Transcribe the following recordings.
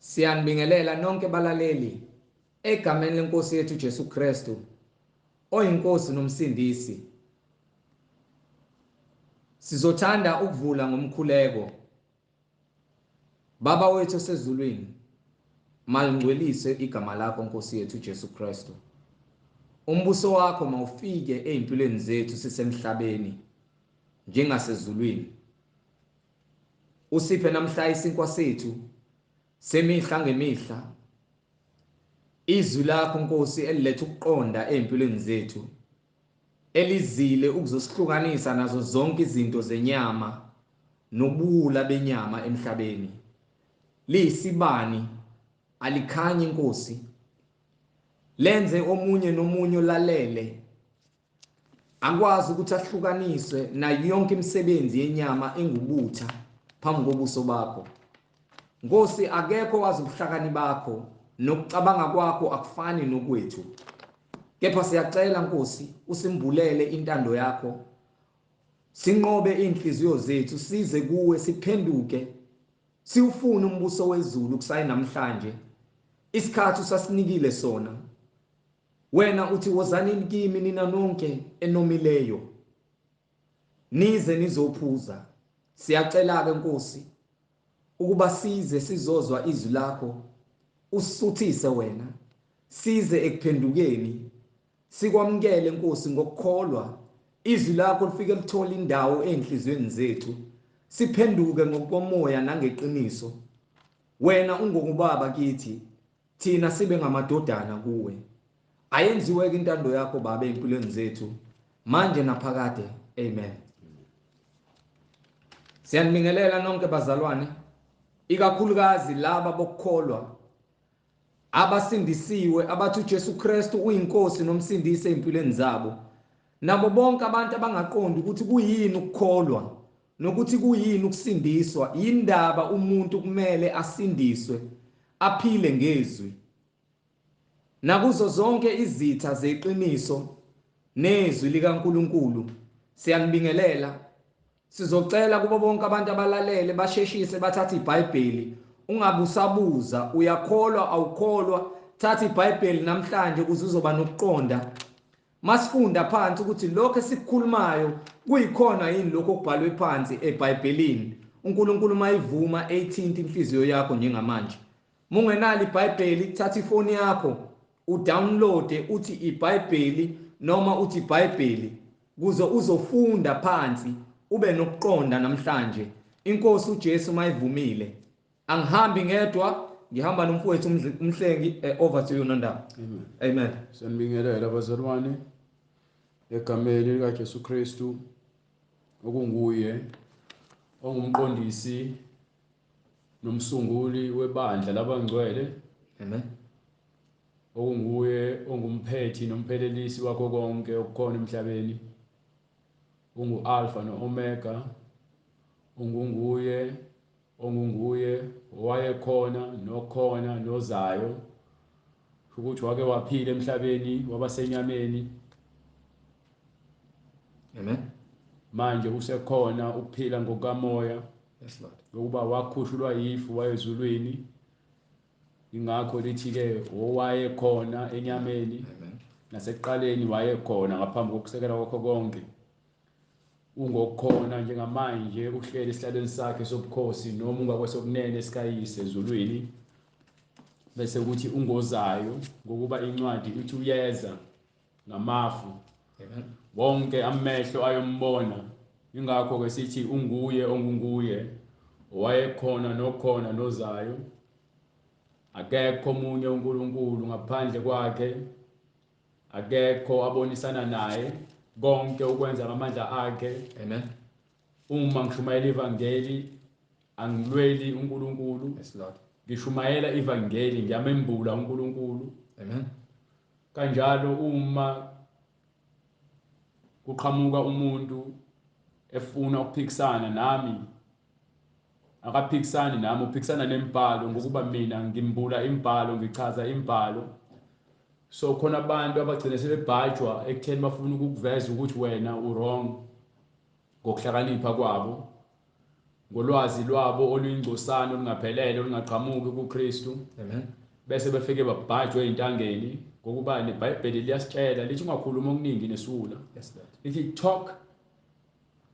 Siyanibingelela nonke balaleli egameni lenkosi yethu Jesu Kristu oyinkosi nomsindisi. Sizothanda ukuvula ngomkhuleko. Baba wethu osezulwini, malingcwelise igama lakho Nkosi yethu Jesu Kristu. Umbuso wakho mawufike ezimpilweni zethu sisemhlabeni njengasezulwini. Usiphe namhla isinkwa sethu semihla ngemihla. Izwi lakho Nkosi eliletha ukuqonda ezimpilweni zethu, elizile ukuzosihlukanisa nazo zonke izinto zenyama nobuwula benyama emhlabeni. Liyisibani alikhanyi Nkosi, lenze omunye nomunye olalele akwazi ukuthi ahlukaniswe nayo yonke imisebenzi yenyama engubutha phambi kobuso bakho. Nkosi, akekho wazi ubuhlakani bakho nokucabanga kwakho akufani nokwethu. Kepha siyacela Nkosi usimbulele intando yakho, sinqobe inhliziyo zethu, size kuwe, siphenduke, siwufune umbuso wezulu kusayi namhlanje. Isikhathi usasinikile sona. Wena uthi wozanini kimi nina nonke enomileyo, nize nizophuza. Siyacela ke Nkosi ukuba size sizozwa izwi lakho, usisuthise wena, size ekuphendukeni, sikwamukele Nkosi ngokukholwa. Izwi lakho lifike lithola indawo enhliziyweni zethu, siphenduke ngokomoya nangeqiniso. Wena ungokubaba kithi, thina sibe ngamadodana kuwe. Ayenziwe ke intando yakho Baba empilweni zethu manje naphakade. Amen. Siyanibingelela nonke bazalwane, ikakhulukazi laba bokukholwa abasindisiwe, abathi uJesu Kristu uyinkosi nomsindisi empilweni zabo, nabo bonke abantu abangaqondi ukuthi kuyini ukukholwa nokuthi kuyini ukusindiswa. Yindaba umuntu kumele asindiswe aphile ngezwi. Nakuzo zonke izitha zeqiniso nezwi likaNkuluNkulu siyanibingelela. Sizocela kubo bonke abantu abalalele basheshise bathathe iBhayibheli. Ungabusabuza uyakholwa awukholwa, thatha iBhayibheli namhlanje ukuze uzoba nokuqonda. Masifunda phansi ukuthi lokho esikukhulumayo kuyikhona yini lokho okubhalwe phansi eBhayibhelini. uNkulunkulu mayivuma eyithinta inhliziyo yakho njengamanje. Mungenalo iBhayibheli, thatha ifoni yakho udownload uthi iBhayibheli noma uthi iBhayibheli kuze uzofunda phansi ube nokuqonda namhlanje. Inkosi uJesu mayivumile. Angihambi ngedwa, ngihamba nomfowethu uMhlengi. Over to you Nondaba. Amen. Amen. Siyanibingelela abazalwane egameni lika Jesu Kristu okunguye ongumqondisi nomsunguli webandla labangcwele. Amen. Okunguye ongumphethi nomphelelisi wakho konke okukhona emhlabeni. Ungu-Alpha no-Omega, ungunguye ongunguye owayekhona nokhona nozayo. Ukuthi wake waphila emhlabeni wabasenyameni. Amen. Manje usekhona ukuphila ngokukamoya. Yes Lord. Ngokuba wakhushulwa yifu wayezulwini. Ingakho lithi ke owayekhona enyameni. Amen. Nasekuqaleni wayekhona ngaphambi kokusekela kwakho konke. Ungokhona njengamanje uhleli esihlalweni sakhe sobukhosi noma ungakwesokunene sikayise ezulwini. Bese kuthi ungozayo ngokuba incwadi ithi uyeza ngamafu. Amen. Bonke amehlo ayombona. Ingakho ke sithi unguye ongunguye owayekhona nokhona nozayo. Akekho omunye uNkulunkulu ngaphandle kwakhe. Akekho abonisana naye, konke ukwenza ngamandla akhe. Amen. Uma ngishumayela ivangeli angilweli uNkulunkulu. Yes Lord. Ngishumayela ivangeli ngiyamembula uNkulunkulu. Amen. Kanjalo uma kuqhamuka umuntu efuna ukuphikisana nami, akaphikisani nami, uphikisana nemibhalo, ngokuba mina ngimbula imibhalo, ngichaza imibhalo. So khona abantu abagcine sebebhajwa ekutheni bafuna ukukuveza ukuthi wena u wrong ngokuhlakanipha kwabo. Ngolwazi lwabo oluyingcosana olungaphelele olungaqhamuki kuKristu. Amen. Bese befike babhajwe ey'ntangeni ngokuba neBhayibheli liyasitshela lithi ungakhulumi okuningi nesiwula. Yes, Lord. Lithi talk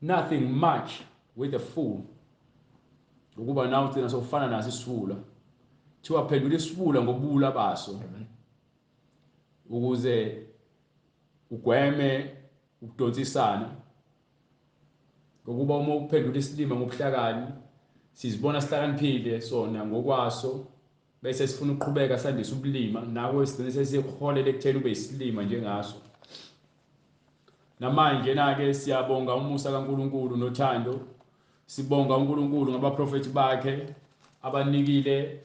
nothing much with a fool. Ngokuba nawe ugcina sokufana naso isiwula. Kuthiwa phendula isiwula ngobuwula baso. Amen. Ukuze ugweme ukudonsisana. Ngokuba uma uphendula isilima ngobuhlakani, sizibona sihlakaniphile sona ngokwaso, bese sifuna ukuqhubeka sandise ubulima, nawe sigcine sesiholela ekutheni ube isilima njengaso. Namanje na-ke siyabonga umusa kaNkulunkulu nothando. Sibonga uNkulunkulu ngabaprofethi bakhe abanikile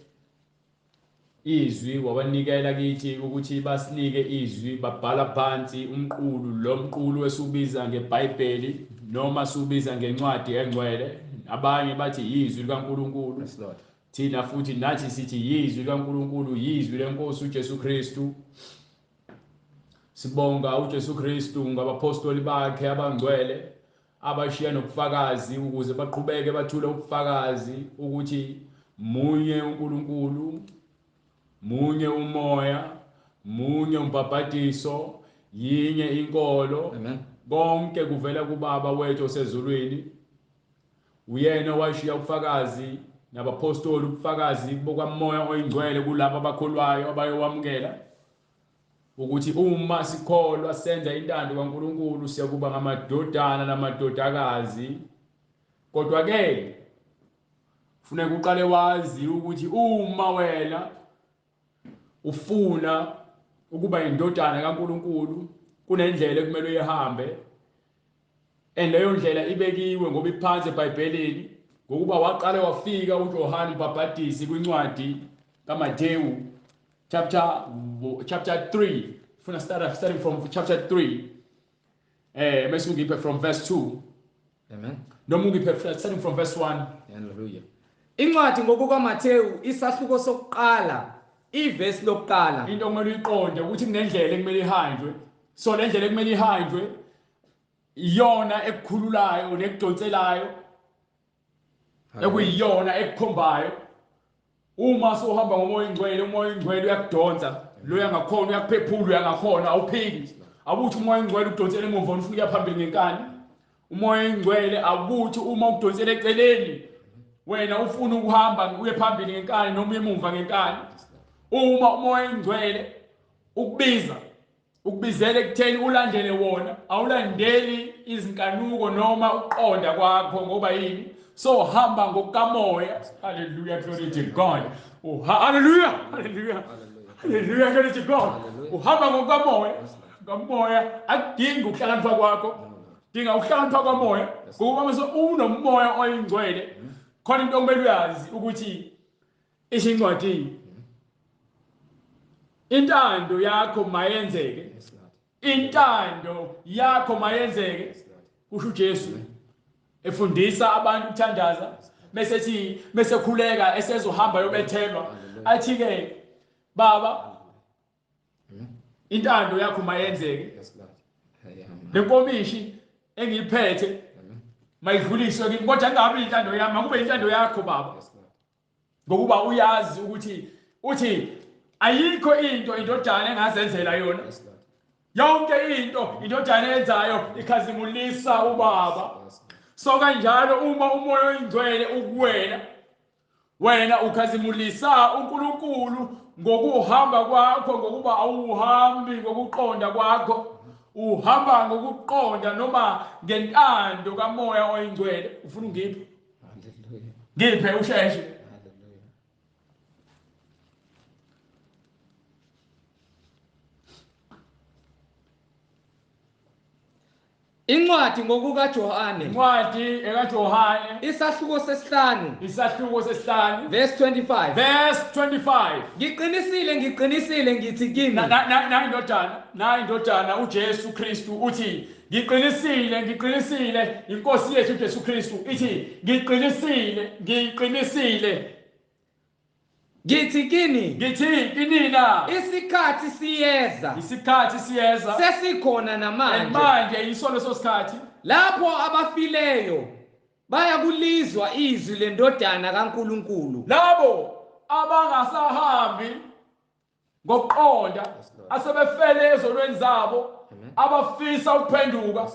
izwi, wabanikela kithi ukuthi basinike izwi, babhala phansi umqulu, lo mqulu esiwubiza ngeBhayibheli noma siwubiza ngencwadi engcwele. Abanye bathi yizwi likaNkulunkulu. Yes, Lord. Thina futhi nathi sithi yizwi likaNkulunkulu, yizwi lenkosi uJesu Kristu. Sibonga uJesu Kristu ngabapostoli bakhe abangcwele abashiya nobufakazi ukuze baqhubeke bathule ubufakazi ukuthi munye uNkulunkulu, munye umoya, munye umbhabhadiso, yinye inkolo. Amen. Konke kuvela kuBaba wethu osezulwini. Uyena owashiya ubufakazi nabapostoli, ubufakazi bokaMoya oyingcwele kulabo abakholwayo abayowamukela, ukuthi uma sikholwa senza intando kaNkulunkulu siyakuba ngamadodana namadodakazi. Kodwa ke kufuneka uqale wazi ukuthi uma wena ufuna ukuba indodana kaNkulunkulu kunendlela ekumele uyihambe, and leyo ndlela ibekiwe ngoba iphansi eBhayibhelini, ngokuba waqale wafika uJohane uMbhabhadisi kwincwadi kaMathewu chapter 3. Funa starting from chapter 3. Bese ungiphe from verse 2. Amen. Noma ungiphe starting from verse 1. Hallelujah. Incwadi ngokukaMathewu isahluko sokuqala, ivesi lokuqala. Into okumele uyiqonde ukuthi kunendlela ekumele ihanjwe. So le ndlela ekumele ihanjwe iyona ekukhululayo nekudonselayo, ekuyiyona ekukhombayo. Uma sohamba ngomoya oyingcwele, umoya oyingcwele uyakudonsa, lo uyangakhona uyakuphephula, uyangakhona awuphiki. Awuthi umoya oyingcwele ukudonsela emuva ufuna ukuya phambili ngenkani. Umoya oyingcwele awuthi uma ukudonsela eceleni wena ufuna ukuhamba uye phambili ngenkani noma uye emuva ngenkani. Uma umoya oyingcwele ukubiza, ukubizela ekutheni ulandele wona, awulandeli izinkanuko noma ukuqonda kwakho, ngoba yini? So hamba ngokukamoya. Hallelujah, glory to God. Oh, hallelujah, hallelujah, hallelujah, glory to God. Uhamba ngokukamoya. Ngomoya akudingi ukuhlakanipha kwakho, dinga ukuhlakanipha kwamoya. Ngokuba mase unomoya oyingcwele, khona into okumele uyazi ukuthi isho incwadi, intando yakho mayenzeke, intando yakho mayenzeke, kusho uJesu efundisa abantu ukuthandaza, bese ethi bese khuleka esezohamba yobethelwa, athi ke Baba intando yakho mayenzeke, lenkomishi engiyiphethe mayidluliswe kimi, kodwa ingabi intando yami, akube intando yakho Baba. Ngokuba uyazi ukuthi uthi ayikho into indodana engazenzela yona, yonke into indodana eyenzayo ikhazimulisa uBaba. So kanjalo uma umoya oyingcwele ukuwena, wena ukhazimulisa uNkulunkulu ngokuhamba kwakho, ngokuba awuhambi ngokuqonda kwakho, uhamba ngokuqonda noma ngentando kamoya oyingcwele. Ufuna ungiphe? Ngiphe usheshe. Incwadi ngokukaJohane. Incwadi ekaJohane. Isahluko sesihlanu. Isahluko sesihlanu. Verse 25. Verse 25. Ngiqinisile, ngiqinisile ngithi kini. Na indodana uJesu Kristu uthi ngiqinisile, ngiqinisile, inkosi yethu uJesu Kristu ithi ngiqinisile, ngiqinisile. Ngithi kini, ngithi kinina, isikhathi siyeza, isikhathi siyeza, sesikhona namanje, manje yiso leso sikhathi lapho abafileyo Bayakulizwa izwi lendodana kaNkuluNkulu. Labo abangasahambi ngokuqonda, asebefele ezonweni zabo, abafisa ukuphenduka,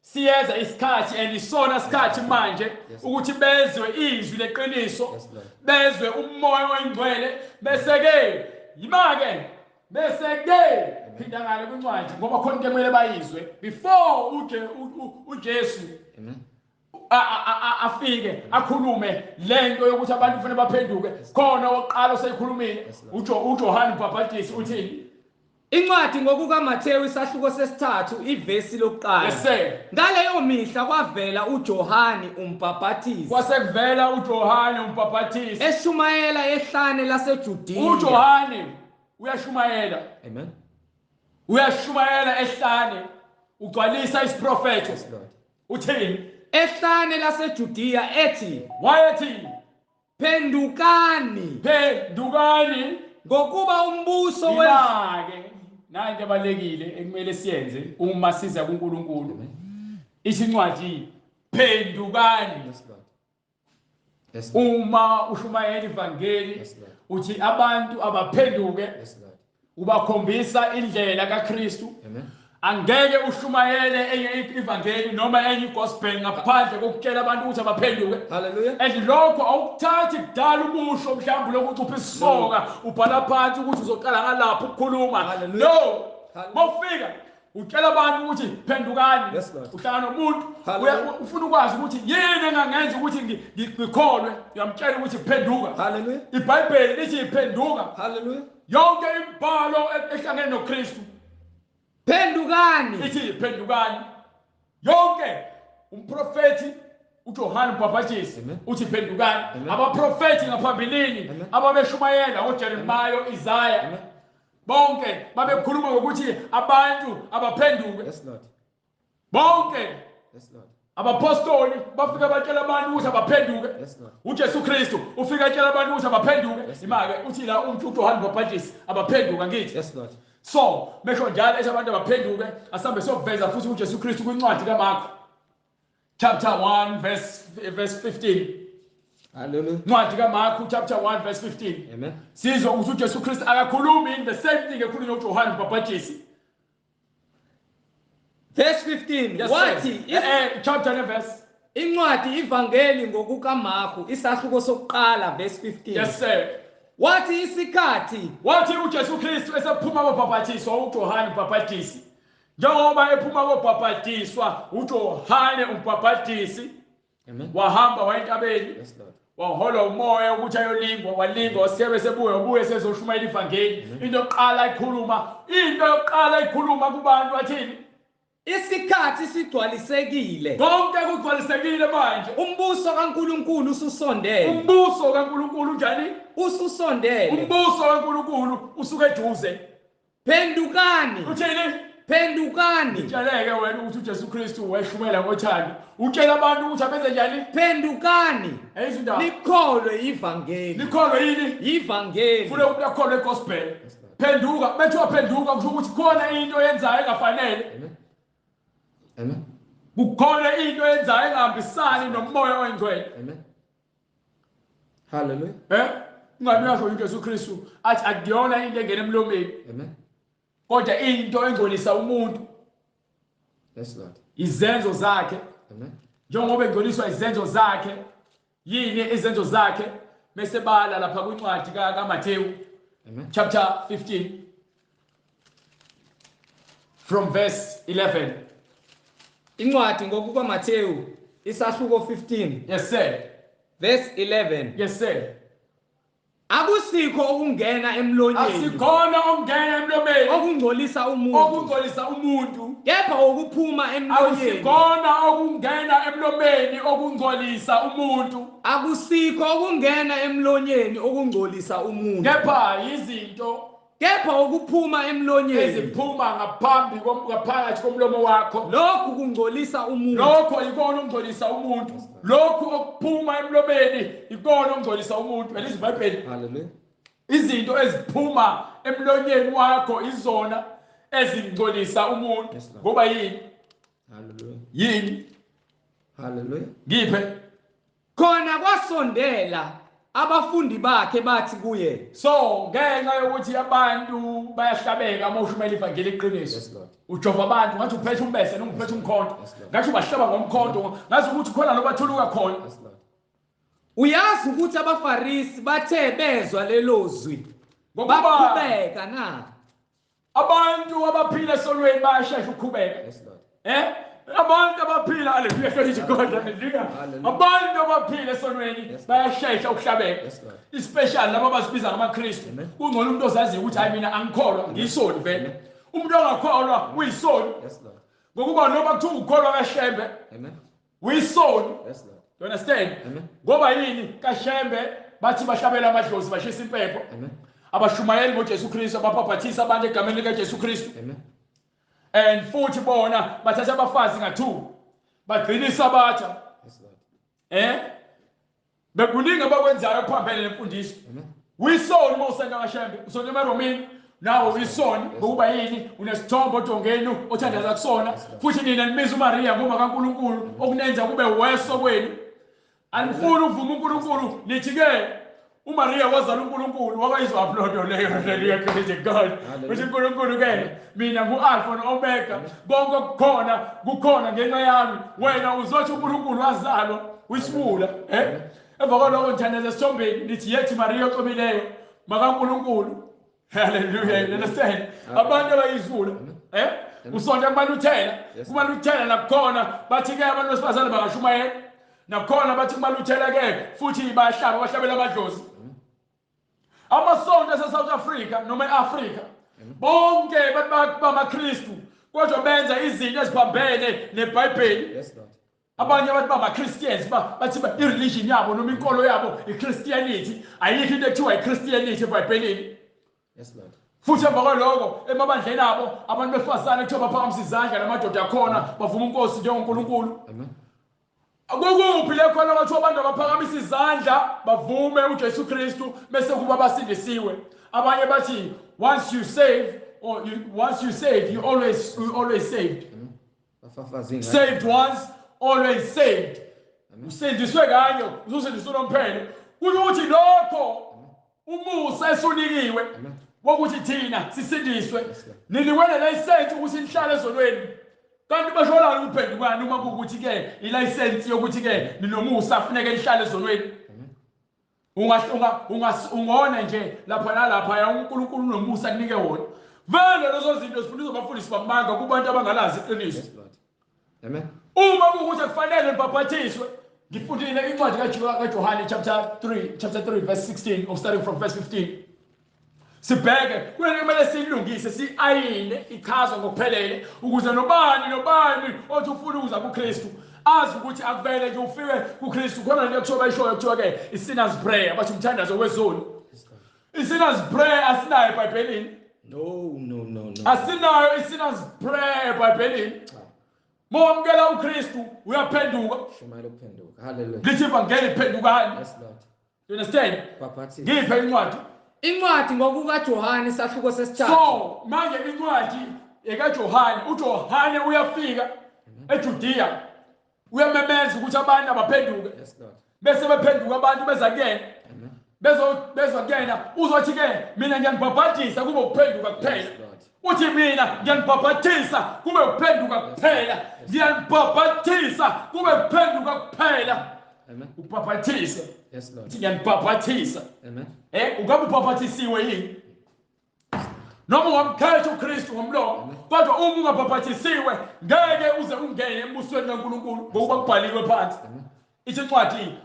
siyeza isikhathi and isona sikhathi manje ukuthi bezwe izwi leqiniso, bezwe umoya oyingcwele, bese ke yima-ke bese ke phinda ngale kwincwadi ngoba khona into ekumele bayizwe before uJesu afike akhulume lento yokuthi abantu kufanele baphenduke. Khona oqala oseyikhulumile uJohane uMbhaphatisi uthini? Incwadi ngokukaMathewu isahluko sesithathu ivesi lokuqala. Yes sir. Ngaleyo mihla kwavela uJohane uMbhaphatisi. Kwasekuvela uJohane uMbhaphatisi eshumayela ehlane laseJudiya. uJohane uyashumayela. Amen. Uyashumayela ehlane, ugcwalisa isiprofetho. Yes Lord. Uthini? Ehlane laseJudiya ethi, wayethi phendukani, phendukani ngokuba umbuso wezwe. Nayi into ebalekile ekumele siyenze uma siza kuNkulunkulu. Ithi incwadi phendukani. Yes Lord. Yes Lord. Uma ushumayela ivangeli, Yes Lord. uthi abantu abaphenduke. Yes Lord. Ubakhombisa indlela kaKristu. Amen. Angeke ushumayele enye ivangeli noma enye igospel ngaphandle kokutshela abantu ukuthi abaphenduke. Hallelujah. And lokho awukuthathi kudala ukusho mhlawumbe lokucupha isisoka ubhala phansi ukuthi uzoqala ngalapho ukukhuluma. Hallelujah. No. Hallelujah. Mawufika utshela abantu ukuthi phendukani. Yes, Lord. Uhlala nomuntu Hallelujah. ufuna ukwazi ukuthi yini engangenza ukuthi ngikholwe, uyamtshela ukuthi phenduka. Hallelujah. IBhayibheli lithi phenduka. Hallelujah. Yonke imibhalo ehlangene noKristu Phendukani. ithi phendukani. Yonke umprofeti uJohane uMbhaphatisi uthi phendukani. Abaprofeti ngaphambilini ababeshumayela oJeremiah, Isaiah, bonke babekhuluma ngokuthi abantu abaphenduke. Yes Lord. Bonke. Yes Lord. Abapostoli bafika batshela abantu ukuthi abaphenduke. Yes Lord. uJesu Kristu ufika etshela abantu ukuthi abaphenduke. Imake uthi la uJohane uMbhaphatisi abaphenduka ngithi. Yes Lord. So mesho njalo ethi abantu abaphenduke, asambe siyoveza futhi uJesu Kristu kwincwadi kaMarko chapter 1 verse 15. Hallelujah. Incwadi kaMarko chapter 1 verse 15. Amen. Sizwe ukuthi uJesu Kristu akakhulumi in the same thing ekhulunywa uJohane uMbhaphatisi. Verse 15. Yes, wathi chapter ne verse. Incwadi ivangeli ngokukaMarko isahluko sokuqala verse 15. Yes sir. Wathi isikhathi, wathi uJesu Kristu esephuma kobhaphathiswa uJohane uMbhaphatisi, njengoba ephuma kobhaphathiswa uJohane uMbhaphatisi, Amen. wahamba waya entabeni. Yes Lord. Waholwa umoya ukuthi ayolingwa, walingwa, wasebe sebuya, ubuye sezoshumayela ivangeli. Into yokuqala ikhuluma kubantu athini? Isikhathi sigcwalisekile. Konke kugcwalisekile manje. Umbuso kaNkuluNkulu ususondele. Umbuso kaNkuluNkulu unjani? Ususondele. Umbuso kaNkuluNkulu usuke eduze. Phendukani. Uthini? Phendukani. Utsheleke wena ukuthi uJesu Kristu weshumela ngothando. Utshela abantu ukuthi abenze njani? Phendukani. Ayizwa indaba. Likholwe ivangeli. Likholwe yini? Ivangeli. Funa umuntu akholwe igospel. Phenduka, bethiwa phenduka kusho ukuthi khona into oyenzayo engafanele. Amen. Amen. Kukhona into oyenzayo engahambisani nomoya oyingcwele. Amen. Hallelujah. Ungabe uyasho uJesu Kristu athi akuyona into engena emlomeni. Amen. Kodwa into engcolisa umuntu. Yes Lord. Izenzo zakhe. Amen. Njengoba engcoliswa izenzo zakhe, yini izenzo zakhe? Bese bala lapha kwincwadi kaMathewu. Amen. Chapter 15 from verse 11. Incwadi ngokukaMathewu isahluko 15. Yes sir. Verse 11. Yes sir. Akusikho okungena emlonyeni. Asikhona okungena emlomeni. Okungcolisa umuntu. Okungcolisa umuntu. Kepha okuphuma emlonyeni. Akusikhona okungena emlomeni okungcolisa umuntu. Akusikho okungena emlonyeni okungcolisa umuntu. Kepha izinto Kepha okuphuma emlonyeni eziphuma ngaphambi ngaphakathi komlomo wakho, lokhu kungcolisa umuntu. Lokho ikona okungcolisa umuntu. Lokhu okuphuma emlomeni ikona okungcolisa umuntu. Elizwi iBhayibheli. Hallelujah. Izinto eziphuma emlonyeni wakho izona ezingcolisa umuntu. Yes, Lord. Ngoba yini? Hallelujah. Yini? Hallelujah. Ngiphe. Khona kwasondela abafundi bakhe bathi kuye. So ngenxa yokuthi abantu bayahlabeka uma ushumayela ivangeli iqiniso. Yes, Lord. Ujova abantu ngathi uphethe umbese noma uphethe umkhonto. Yes, Lord. Ngathi ubahlaba ngomkhonto, ngazi ukuthi khona lo bathuluka khona. Yes, Lord. Uyazi ukuthi abaFarisi bathe bezwa lelo zwi Ngokuba bakhubeka na? Abantu abaphila esonweni bayashesha ukukhubeka. Yes, Lord. Abantu abaphila, haleluya, glory to God, haleluya. Hallelujah. Abantu abaphila esonweni Yes. bayashesha ukuhlabeka. Yes, Lord. Especially laba abazibiza ngamaKristu. Amen. Kungcono umuntu ozaziyo ukuthi hayi mina angikholwa, ngiyisoni vele. Umuntu ongakholwa uyisoni. Yes, Lord. Ngokuba noma kuthiwa ukholwa kaShembe, Amen. uyisoni. Yes, Lord. You understand? Amen. Ngoba yini kaShembe bathi bahlabela amadlozi bashisa impepho. Amen. Abashumayeli ngoJesu Kristu, ababhaphathisa abantu egameni likaJesu Kristu. Amen. And futhi bona bathatha abafazi nga2 bagcina isabatha. Yes, Lord. Bekuningi abakwenzayo okuphambene nemfundiso. Amen. Uyisoni uma usenta kaShembe, usonta emaRomini, nawe uyisoni ngokuba yini unesithombe odongeni othandaza kusona, futhi nina nimiza uMaria ngoba kaNkuluNkulu okunenza kube weso kwenu. Anifuni ukuvuma uNkulunkulu, nithi ke uMaria wazala uNkulunkulu, wakayizwa upload leyo, haleluya, glory to God. Uthi uNkulunkulu ke mina ngu-Alpha no-Omega, konke okukhona kukhona ngenxa yami. Wena uzothi uNkulunkulu wazalwa uyisiwula, Emva kwaloko ngithandaza esithombeni nithi yethi Maria ocobileyo makaNkulunkulu. Hallelujah, you understand? Abantu abayizula, Usonta kumaluthela, kumaluthela nakhona bathi ke abantu besifazane bakashumayela. Nakhona bathi kumaluthela ke futhi bayahlaba, bahlabela amadlozi. Amasonto ase-South Africa noma e-Africa bonke bamaKristu kodwa benza izinto eziphambene neBhayibheli. Yes, Lord. Abanye abantu bama-Christians bathi i-religion yabo noma inkolo yabo i-Christianity. Ayikho into ekuthiwa i-Christianity eBhayibhelini. Yes, Lord. Futhi emva kwaloko emabandleni abo abantu besifazane kuthiwa baphakamisa izandla namadoda akhona bavuma inkosi njengoNkulunkulu. Amen. Kukuphi le khona kwathiwa abantu abaphakamisa izandla bavume uJesu Kristu bese kuba basindisiwe? Abanye bathi once you save or you, once you save you always, you always saved. Bafafaza ingane. Saved once, always saved. Usindiswe kanye, uzosindiswa unomphelo. Kusho ukuthi lokho umusa esunikiwe Amen. wokuthi thina sisindiswe. Yes, Lord. Ninikwele license ukuthi nihlale ezonweni. Kanti basholana ukuphendukana uma kuwukuthi ke ilicense yokuthi ke ninomusa kufuneka nihlale ezonweni. Amen. Ungona nje lapha nalapha ya uNkulunkulu unomusa kunike wona. Vele lezo zinto zifundiswa abafundisi bamanga kubantu abangalazi iqiniso. Yes, Lord. Amen. Uma kuwukuthi kufanele nibhaphatiswe, ngifundile incwadi kaJohane chapter 3, chapter 3 verse 16 or starting from verse 15. Sibheke kunento kumele siyilungise, siayine ichazwe ngokuphelele ukuze nobani nobani othi ufuna ukuza kuKristu azi ukuthi akuvele nje ufike kuKristu. Khona lento ekuthiwa bayishoyo kuthiwa ke i-sinner's prayer, bathi umthandazo wezoni. Yes, Lord. I-sinner's prayer asinayo eBhayibhelini. No, no, no, no. Asinayo i-sinner's prayer eBhayibhelini. Mawamukela uKristu uyaphenduka. Shumayela ukuphenduka. Hallelujah. Lithi ivangeli phendukani. Yes, Lord. You understand? Bhaphathizwa. Ngiphe incwadi. Incwadi ngokukaJohane isahluko sesithathu. So manje incwadi ekaJohane, uJohane uyafika eJudea uyamemeza ukuthi abantu abaphenduke. Yes, Lord. Bese bephenduka abantu beza kuyena. Amen. Bezwa kuyena uzothi ke mina ngiyanibhaphathisa kube ukuphenduka kuphela. Yes, Lord. Uthi mina ngiyanibhaphathisa kube ukuphenduka kuphela. Ngiyanibhaphathisa kube ukuphenduka kuphela. Amen. Ukubhaphathisa. Yes, Lord. Uthi ngiyanibhaphathisa. Amen. Ungabe ubhaphathisiwe yini? Noma ungamkhetha uKristu ngomlomo, kodwa uma ungabhaphathisiwe ngeke uze ungene embusweni kaNkulunkulu ngokuba kubhaliwe phansi. Amen. Ithi incwadi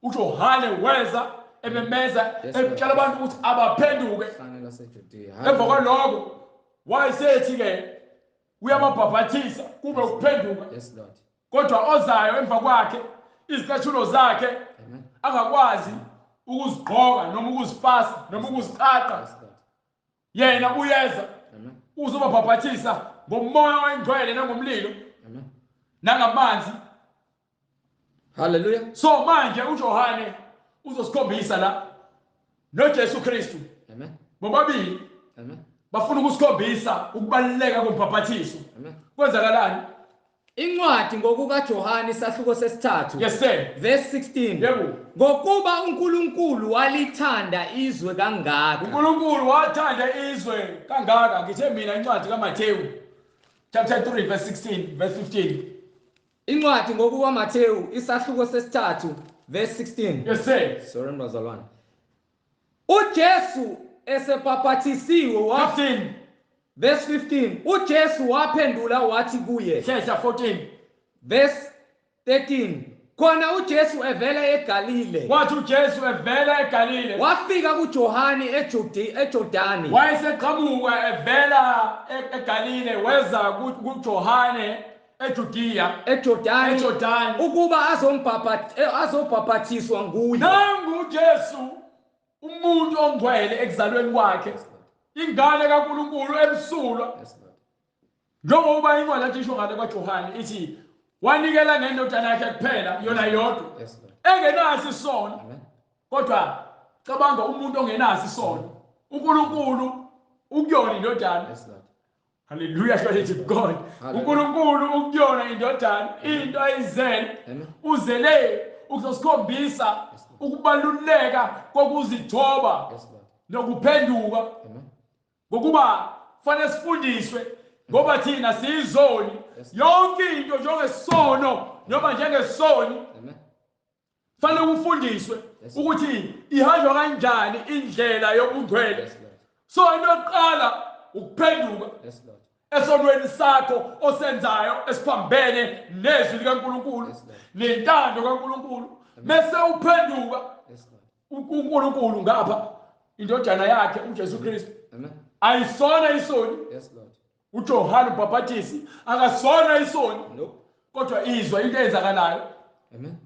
uJohane weza ememeza Yes, Lord. etshela abantu ukuthi abaphenduke. Hlane laseJudea. Emva kwaloko wayesethi ke uyababhaphathisa kube ukuphenduka. Yes, Lord. Kodwa ozayo emva kwakhe izicathulo zakhe Amen. angakwazi ukuzigqoka noma ukuzifasa noma ukuziqaqa. Yes, Lord. Yena uyeza Amen. uzobabhaphathisa ngomoya oyingcwele nangomlilo Amen. nangamanzi. Hallelujah. So manje uJohane uzosikhombisa la noJesu Kristu Amen. bobabili Amen. bafuna ukusikhombisa ukubaluleka kombhaphathiso. Amen. Kwenzakalani? Incwadi ngokukaJohane isahluko sesithathu. Yes sir. Verse 16. Yebo. Ngokuba uNkulunkulu walithanda izwe kangaka. uNkulunkulu wathanda izwe kangaka. Ngithe mina incwadi kaMathewu chapter 3 verse 16 verse 15. Incwadi ngokukaMathewu isahluko sesithathu verse 16. Yes sir. Sorry bazalwane. uJesu esebhaphathisiwe wa 15. Verse 15. uJesu waphendula wathi kuye. Hlehla 14. Verse 13. Khona uJesu evela eGalile. Wathi uJesu evela eGalile. Wafika kuJohane eJordani. Wayeseqhamuka evela eGalile weza kuJohane eJudiya. eJordani. eJordani. Ukuba azobhaphathiswa nguye. Nangu uJesu umuntu ongcwele ekuzalweni kwakhe. Ingane kaNkulunkulu emsulwa. Njengoba incwadi athi isho ngale kwaJohane ithi wanikela ngendodana yakhe kuphela yona yodwa engenaso isono. Kodwa cabanga umuntu ongenaso isono, uNkulunkulu ukuyona indodana. Hallelujah, glory to God. uNkulunkulu ukuyona indodana, into ayizele uzele ukuzosikhombisa ukubaluleka kokuzithoba nokuphenduka. Ngokuba fanele sifundiswe ngoba thina siyizoni. Yonke into njengesono noma njengesoni fanele ufundiswe ukuthi ihanjwa kanjani indlela yobungcwele. So into yokuqala ukuphenduka esonweni sakho osenzayo esiphambene nezwi likaNkulunkulu nentando kaNkulunkulu, bese uphenduka uNkulunkulu ngapha indodana yakhe uJesu Kristu. Ayisona isoni. uJohane uBhaphathisi akasona isoni. Kodwa izwa into eyenzakalayo. Amen.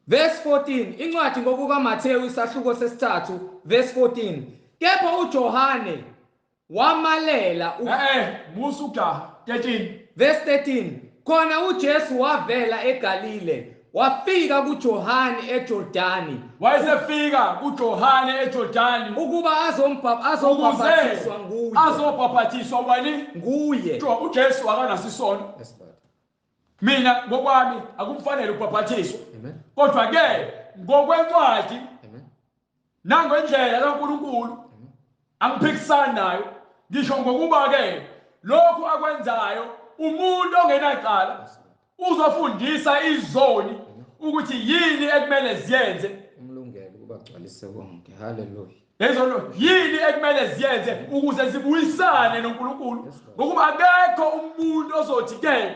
Verse 14. Incwadi ngokukaMathewu isahluko sesithathu verse 14. Kepha uJohane wamalela musu ujaha 13. Verse 13. Khona uJesu wavela eGalile wafika kuJohane eJordani. Wayesefika kuJohane eJordani ukuba azobhaphathiswa nguye. Azobhaphathiswa wani? Nguye. uJesu akanaso isono. Mina ngokwami akumfanele ukubhaphathiswa. Kodwa ke ngokwencwadi nangendlela kaNkulunkulu angiphikisani nayo. Ngisho ngokuba ke lokhu akwenzayo umuntu ongenacala uzofundisa izoni ukuthi yini ekumele ziyenze. Umlungelo ukuba agcwalise konke. Hallelujah. Lezo yini ekumele ziyenze ukuze zibuyisane noNkulunkulu. Ngokuba akekho umuntu ozothi ke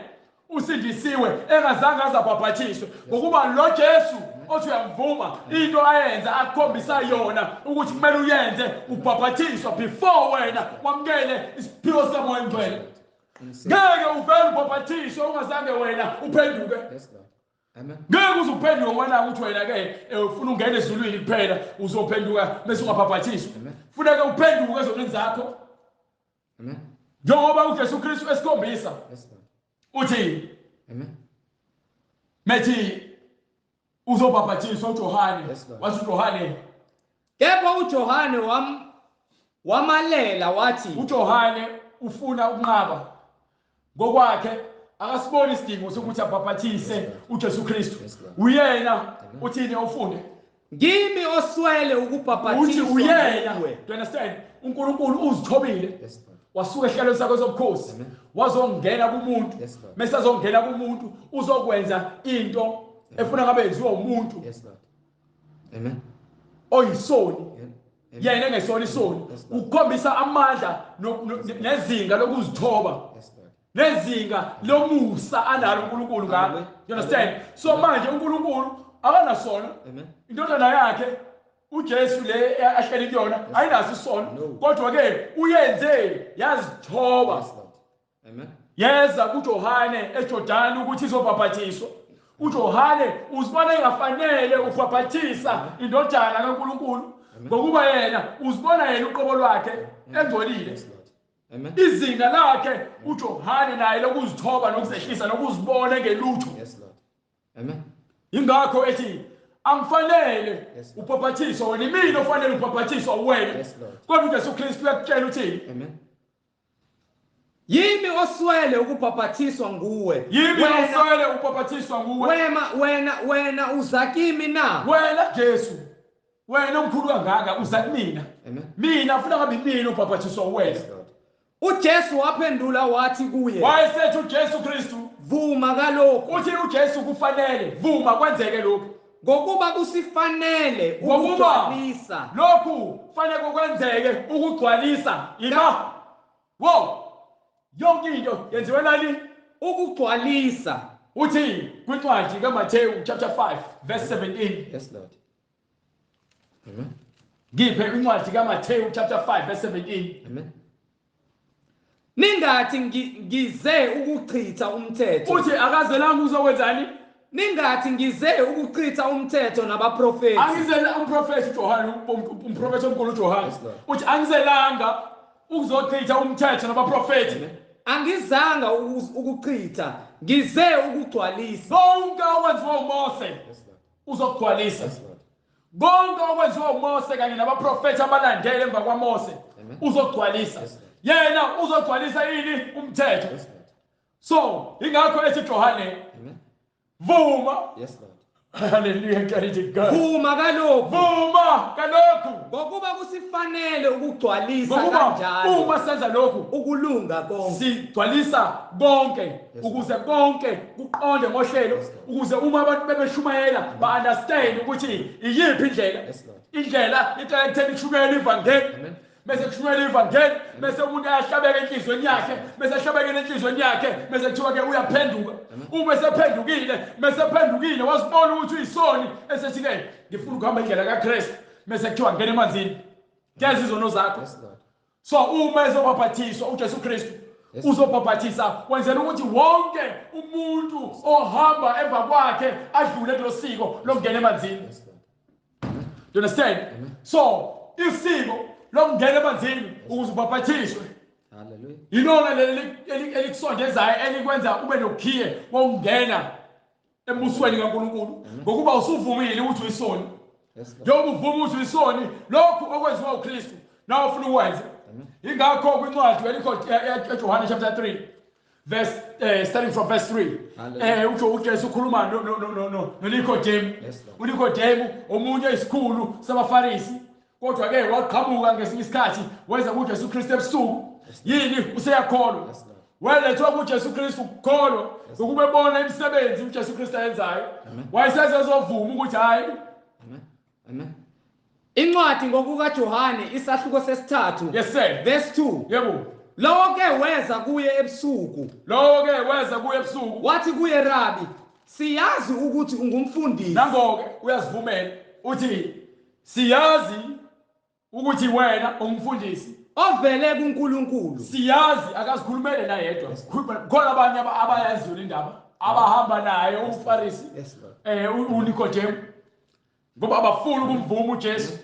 usindisiwe engazange azabhaphathiswe. Ngokuba lo Jesu othi uyamvuma into ayenza akukhombisa yona ukuthi kumele uyenze ubhaphathiswa before wena wamukele isiphiwo sikaMoya oNgcwele. Ngeke uvele ubhaphathiswe ungazange wena uphenduke. Ngeke uze uphenduke wena ukuthi wena ke ufuna ungena ezulwini kuphela uzophenduka bese ungabhaphathiswa. Funeka uphenduke ezonweni zakho. Amen. Njengoba uJesu Kristu esikhombisa. Uthi Amen. Methi uzobhaphathiswa uJohane. Wathi uJohane, kepha uJohane wamalela wathi, uJohane ufuna ukunqaba ngokwakhe akasiboni isidingo sokuthi abhaphathise uJesu Kristu. Uyena uthini ufunde? Ngimi oswele ukubhaphathiswa. Uthi uyena. Do you understand? uNkulunkulu uzithobile. Wasuka ehlalweni sakhe sobukhosi wazongena kumuntu. Mase azongena kumuntu uzokwenza into efuna ngabe yenziwa umuntu. Amen. Oyisoni. Yena engesona isoni. Ukukhombisa amandla nezinga lokuzithoba. Nezinga lomusa analo uNkulunkulu ngakho. You understand? So manje uNkulunkulu akanasona. Indodana yakhe uJesu le ahleli kuyona ayinaso isono. Kodwa ke uyenze yazithoba. Amen. Yeza kuJohane eJordani ukuthi izobhaphathiswa. uJohane uzibona engafanele ukubhaphathisa indodana kaNkulunkulu ngokuba yena uzibona yena uqobo lwakhe engcolile. Amen. Izinga lakhe uJohane naye lokuzithoba nokuzehlisa nokuzibona engelutho. Yes Lord. Amen. Ingakho ethi angifanele ubhaphathiswa wena, imina ofanele ubhaphathiswa wena. Yes Lord. Kodwa uJesu Kristu uyakutshela uthini? Amen. Yimi oswele ukubhaphathiswa nguwe. Yimi oswele ukubhaphathiswa nguwe. Wena uza kimi na? Wena Jesu, wena omkhulu kangaka uza kumina. Mina ufuna ngabe mina ubhaphathiswa wena. uJesu waphendula wathi kuye. Wayesethi uJesu Kristu, vuma kalokhu. Uthi uJesu kufanele, vuma kwenzeke lokhu. Ngokuba kusifanele ukugcwalisa. Lokhu kufanele kwenzeke ukugcwalisa. Ima. Wow. Yonke into yenziwe nani? Ukugcwalisa. Uthi kwincwadi kaMathewu chapter 5 verse 17. Yes Lord. Amen. Ngiphe incwadi kaMathewu chapter 5 verse 17. Amen. Ningathi ngize ukuchitha umthetho. Uthi akazelanga uzokwenzani? Ningathi ngize ukuchitha umthetho nabaprofeti. Angizela umprofeti uJohane, umprofeti omkhulu uJohane. Uthi angizelanga ukuzochitha umthetho nabaprofeti. Angizanga ukuchitha, ngize ukugcwalisa. Konke okwenziwa uMose uzokugcwalisa. Konke okwenziwa uMose kanye nabaprofeti abalandele emva kwaMose uzogcwalisa. Yena uzogcwalisa yini umthetho? So ingakho ethi Johane, vuma. Yes Lord. Hallelujah, glory to God. Vuma kalokhu. Vuma kalokhu. Ngokuba kusifanele ukugcwalisa kanjalo. Uma senza lokhu ukulunga konke. Sigcwalisa konke ukuze konke kuqonde ngohlelo, ukuze uma abantu bebeshumayela ba understand ukuthi iyiphi indlela. Indlela iqala ekutheni kushumayela ivangeli. Bese kushumayela ivangeli, bese umuntu ayahlabeka enhlizweni yakhe, bese ahlabekele enhlizweni yakhe, bese kuthiwa ke uyaphenduka. Uma esephendukile, bese phendukile wasibona ukuthi uyisoni, esethi ke ngifuna ukuhamba indlela kaKristu, bese kuthiwa ngena emanzini. Geza izono zakho. So uma ezobhaphathiswa uJesu Kristu, uzobhaphathisa wenzela ukuthi wonke umuntu ohamba emva kwakhe adlule kulosiko lokungena emanzini. Do you understand? So isiko lokungena emanzini ukuze ubhaphathiswe. Hallelujah. Yilona leli elikusondezayo elikwenza ube nokhiye wokungena embusweni kaNkulunkulu, ngokuba usuvumile ukuthi uyisoni. Njengoba uvuma ukuthi uyisoni, lokhu okwenziwa uKristu nawe ufuna ukwenza. Ingakho kwincwadi eJohane chapter 3 verse starting from verse 3 uJesu ukhuluma noNikodemu. uNikodemu omunye isikhulu sabaFarisi, kodwa ke waqhamuka ngesinye isikhathi weza kuJesu Kristu ebusuku. Yini useyakholwa? Welethwa kuJesu Kristu ukukholwa ukube bona imisebenzi uJesu Kristu ayenzayo, wayesezovuma ukuthi hayi. Amen. Amen. Incwadi ngokukaJohane isahluko sesithathu. Yes sir. Verse 2. Yebo. Lowo ke weza kuye ebusuku. Lowo ke weza kuye ebusuku. Wathi kuye, Rabi, siyazi ukuthi ungumfundisi. Nangoke uyazivumela uthi siyazi ukuthi wena ungumfundisi ovele kuNkulunkulu. Siyazi, akazikhulumele na yedwa. Khona abanye abayaziyo indaba abahamba naye umFarisi uNikodemu, ngoba abafuni ukumvuma uJesu.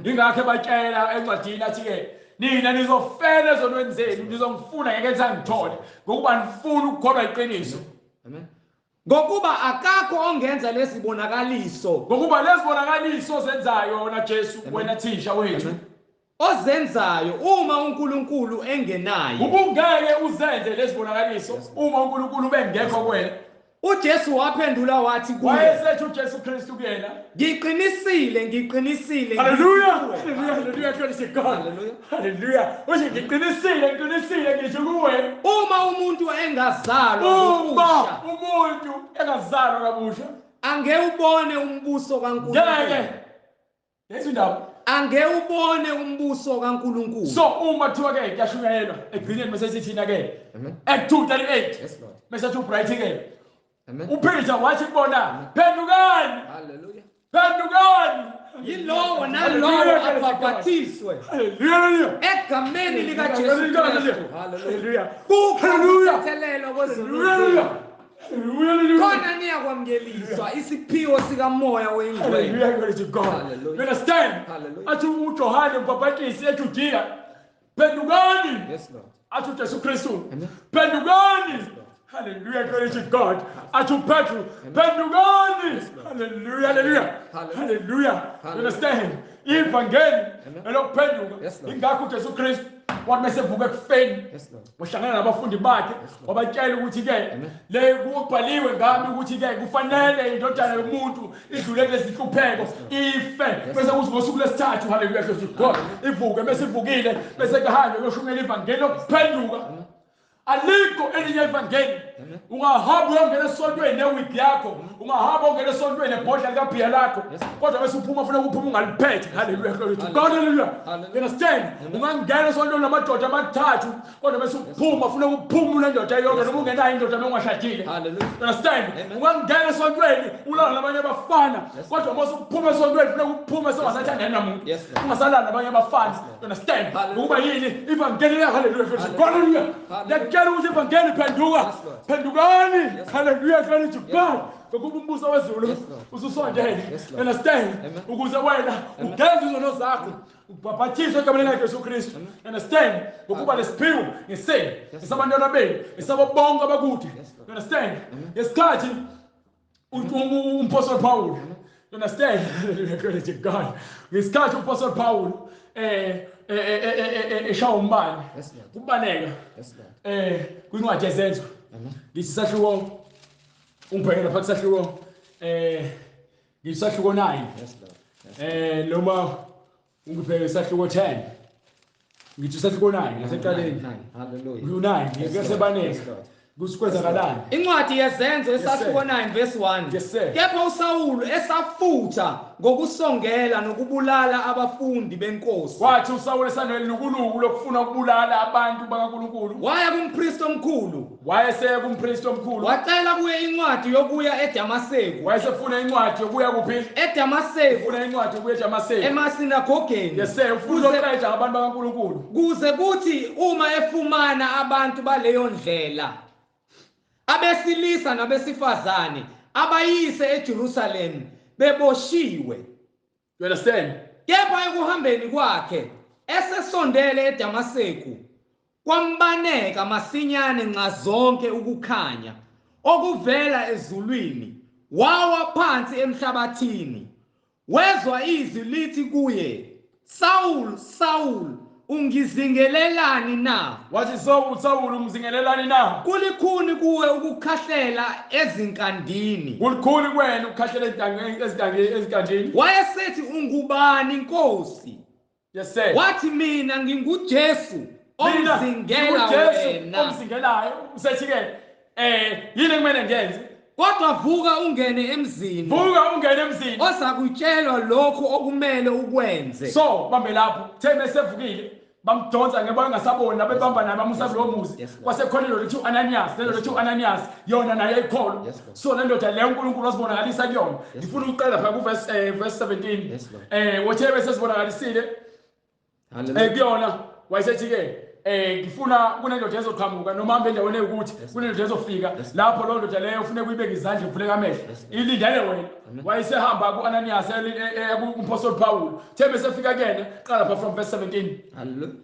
Ingakho ebatshela encwadini athi ke nina nizofela ezonweni zenu, nizongifuna ngeke nisangithole, ngokuba nifuna ukukholwa iqiniso. Amen. Ngokuba akakho ongenza lezibonakaliso, ngokuba lezibonakaliso zenzayo wena Jesu, wena thisha wethu ozenzayo uma uNkulunkulu engenaye. Ubungeke uzenze lezibonakaliso uma uNkulunkulu bengekho kuwena. uJesu waphendula wathi kuye, wayesethi uJesu Kristu kuyena, ngiqinisile, ngiqinisile. Hallelujah, hallelujah, glory to God. Hallelujah. Uthi ngiqinisile, ngiqinisile ngisho kuwe, uma umuntu engazalwa kabusha, umuntu engazalwa kabusha angewubone umbuso kaNkulunkulu. Ngeke. Lezo indaba. Angewubone umbuso kaNkulunkulu. So uma kuthiwa ke kuyashunyayelwa ekugcineni bese sithina ke Act 2:38. Yes Lord. Bese uthi uBright ke. Amen. uPeter wathi kubona, phendukani. Hallelujah. Phendukani. Yilowo nalowo abhapathiswe. Hallelujah. Egameni likaJesu Kristu. Hallelujah. Hallelujah. Kukuthethelelwa kwezono. Khona niyakwamukeliswa isiphiwo sikaMoya oyiNgcwele. Hallelujah, glory to God. Hallelujah. You understand? Hallelujah. Athi uJohane umbhaphatisi eJudiya, phendukani. Yes Lord. Athi uJesu Kristu, phendukani. Hallelujah, glory to God. Athi uPetru, phendukani. Hallelujah, hallelujah. Hallelujah. You understand? Ivangeli elokuphenduka. Ingakho uJesu Kristu Wathi mesevuka ekufeni wahlangana nabafundi bakhe, wabatshela ukuthi ke le kubhaliwe ngami ukuthi ke kufanele indodana yomuntu idlule kulezi nhlupheko ife, bese kuthi ngosuku lwesithathu, haleluya, God, ivuke. Bese ivukile, bese kuhanjwe kuyoshumayela ivangeli lokuphenduka. Alikho elinye ivangeli. Ungahamba uyongena esontweni newig yakho, ungahamba ungena esontweni nebhodlela likabhiya lakho, kodwa bese uphuma ufuna ukuphuma ungaliphethe. Haleluya, glory to God, haleluya. You understand? Ungangena esontweni namadoda amathathu, kodwa bese uphuma ufuna ukuphuma unendoda eyodwa, noma ungenayo indoda noma ungashadile. You understand? Ungangena esontweni ulala nabanye abafana, kodwa mase uphuma esontweni ufuna ukuphuma sengasathandani namuntu, ungasalala nabanye abafana. You understand? Ngokuba yini ivangeli? Haleluya, glory to God, haleluya. Ngiyakutshela ukuthi ivangeli, phenduka, phendukani. Haleluya, glory to God, ngokuba umbuso wezulu ususondele. Understand? Ukuze wena ugeze izono zakho, ubhabhathiswe egameni likaJesu Kristu. Understand? Ngokuba lesiphiwo ngesenu, esabantwana benu, esabo bonke abakude. Understand? Ngesikhathi umpostoli Paul, understand, glory to God, ngesikhathi umpostoli Paul eshaya umbane kubaneka kwincwadi yeZenzo, ngithi sahluko, ungibheke lapha kusahluko, ngithi sahluko 9, noma ungibheke isahluko 10, ngithi sahluko 9 ngasekuqaleni. Hallelujah. U9 ngikusebaneka kwenzakalani. Incwadi yeZenzo esahluko 9 verse 1. Yes sir. Kepha uSawulu esafutha ngokusongela nokubulala abafundi benkosi. Wathi uSawulu esanelukuluku lokufuna ukubulala abantu bakaNkulunkulu, waya kumpristi omkhulu. Wayeseya kumpristi omkhulu. Wacela kuye incwadi yokuya eDamaseku. Wayesefuna incwadi yokuya kuphi? EDamaseku. Ufuna incwadi yokuya eDamaseku. Emasinagogeni. Yes sir, ufuna ukuqeda abantu bakaNkulunkulu. Kuze kuthi uma efumana abantu baleyo ndlela, abesilisa nabesifazane, abayise eJerusalem beboshiwe. You understand? Kepha ekuhambeni kwakhe esesondele eDamaseku, kwambaneka masinyane nxazonke ukukhanya okuvela ezulwini, wawa phansi emhlabathini. Wezwa izwi lithi kuye, Saul, Saul, ungizingelelani na? Wathi, Saul, Saul, ungizingelelani na? Kulikhuni kuwe ukukhahlela ezinkandini. Kulikhuni kuwena ukukhahlela ezinkandini. Wayesethi, ungubani Nkosi? Yes sir. Wathi, mina nginguJesu omzingela wena. Omzingelayo. Usethi ke yini ekumele ngiyenze? Kodwa vuka ungene emzini. Vuka ungene emzini. Ozakutshelwa lokhu okumele ukwenze. So bambe lapho, the mesevukile bamdonsa ngeba engasaboni, nabebamba naye bamusa kulowo muzi. Kwasekhona indoda ethi uAnanias, le ndoda ethi uAnanias yona naye ayikholwa. So le ndoda leyo uNkulunkulu wasibonakalisa kuyona. Ngifuna ukuqala phaka ku verse verse 17. Wothe bese sibonakalisile kuyona, wayesethi ke ngifuna kunendoda ezoqhamuka noma hambe endaweni ewukuthi kunendoda ezofika lapho, loo ndoda leyo ufune kuyibeka izandla, ivuleka amehlo, ilindele wena. Wayesehamba ku-Ananias, kumpostoli Paul. The besefika kuyena, qala pha from verse 17. Hallelujah.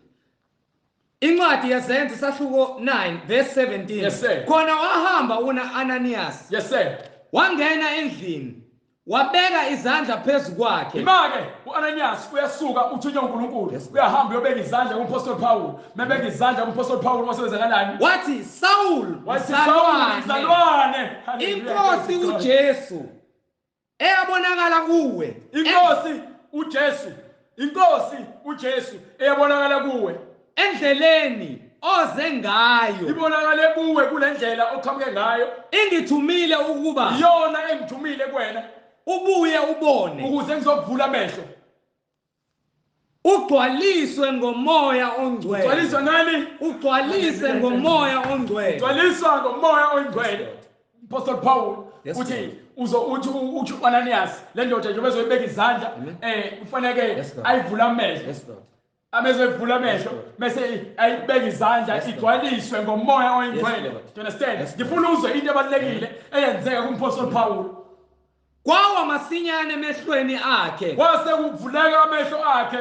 Incwadi yeZenzo sahluko 9 verse 17. Yes sir. Khona wahamba una-Ananias. Yes sir. Wangena endlini, wabeka izandla phezu kwakhe. Ima-ke u-Ananias uyasuka, uthunywa uNkulunkulu, uyahamba uyobeka izandla kumpostoli Paul. Mebeka izandla kumpostoli Paul wasebenzakalani? Wathi, Saul, mzalwane, inkosi uJesu eyabonakala kuwe. Inkosi uJesu, inkosi uJesu eyabonakala kuwe endleleni oze ngayo, ibonakale kuwe kule ndlela oqhamuke ngayo, ingithumile ukuba, iyona engithumile kuwena, ubuye ubone, ukuze ngizokuvula amehlo, ugcwaliswe ngomoya ongcwele. Ugcwaliswe ngani? Ugcwalise ngomoya ongcwele. Ugcwaliswa ngomoya ongcwele. Apostle Paul uthi uzo uthi uAnanias, le ndoda njengoba ezoyibeka izandla, kufanele ayivule amehlo. Amezwe evula amehlo bese ayibeka izandla, igcwaliswe ngomoya oyingcwele. Do you understand? Ngifuna uzwe into ebalulekile eyenzeka kumpostoli Paul. Kwawa masinyane emehlweni akhe. Kwase kuvuleka amehlo akhe.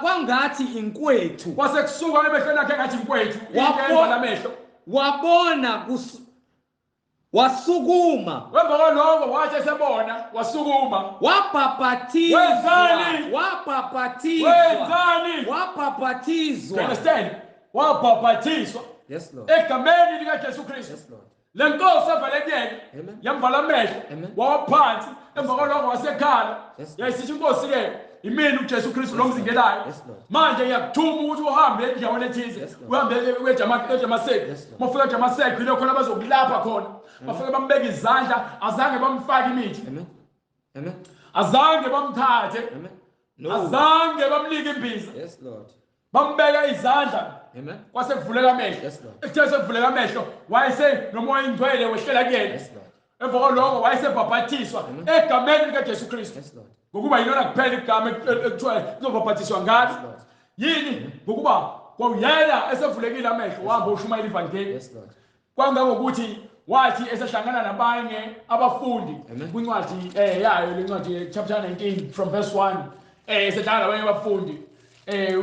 Kwangathi inkwethu. Kwase kusuka emehlweni akhe ngathi inkwethu. Wabona amehlo. Wabona Wasukuma. Emva kwaloko wathi esebona wasukuma. Wabhabhathizwa. Wenzani? Wabhabhathizwa. Wenzani? Wabhabhathizwa. You understand? Wabhabhathiswa. Yes Lord. Egameni likaJesu Kristu. Yes Lord. Le nkosi evele kuyena Amen. yamvala amehlo Amen. wawaphansi emva kwaloko wasekhala Yes, Lord. yayisithi inkosi ke imini uJesu Kristu lo mzingelayo Yes, Lord. manje ngiyakuthuma ukuthi uhambe endaweni ethize Yes, Lord. uhambe eJamaseko Yes, Lord. mafika eJamaseko yilo khona bazokulapha khona bafike bambeka izandla azange bamfake imithi Amen. Amen. azange bamthathe Amen. No. azange bamnike imbiza Yes Lord. bambeka izandla Amen. kwase kuvuleka amehlo Yes, Lord. ekuthe sekuvuleka amehlo wayese nomoya ingcwele wehlela kuyena Yes Lord. emva kwaloko wayesebhabhathiswa egameni likaJesu Kristu Yes Lord. ngokuba yilona kuphela igama ekuthiwa kuzobhabhathiswa ngalo Yes, Lord. yini ngokuba kwawuyena esevulekile amehlo wahamba ushumayela ivangeli Yes Lord. kwangangokuthi wathi esehlangana nabanye abafundi Amen. kwincwadi yayo lencwadi chapter 19 from verse 1 esehlangana nabanye abafundi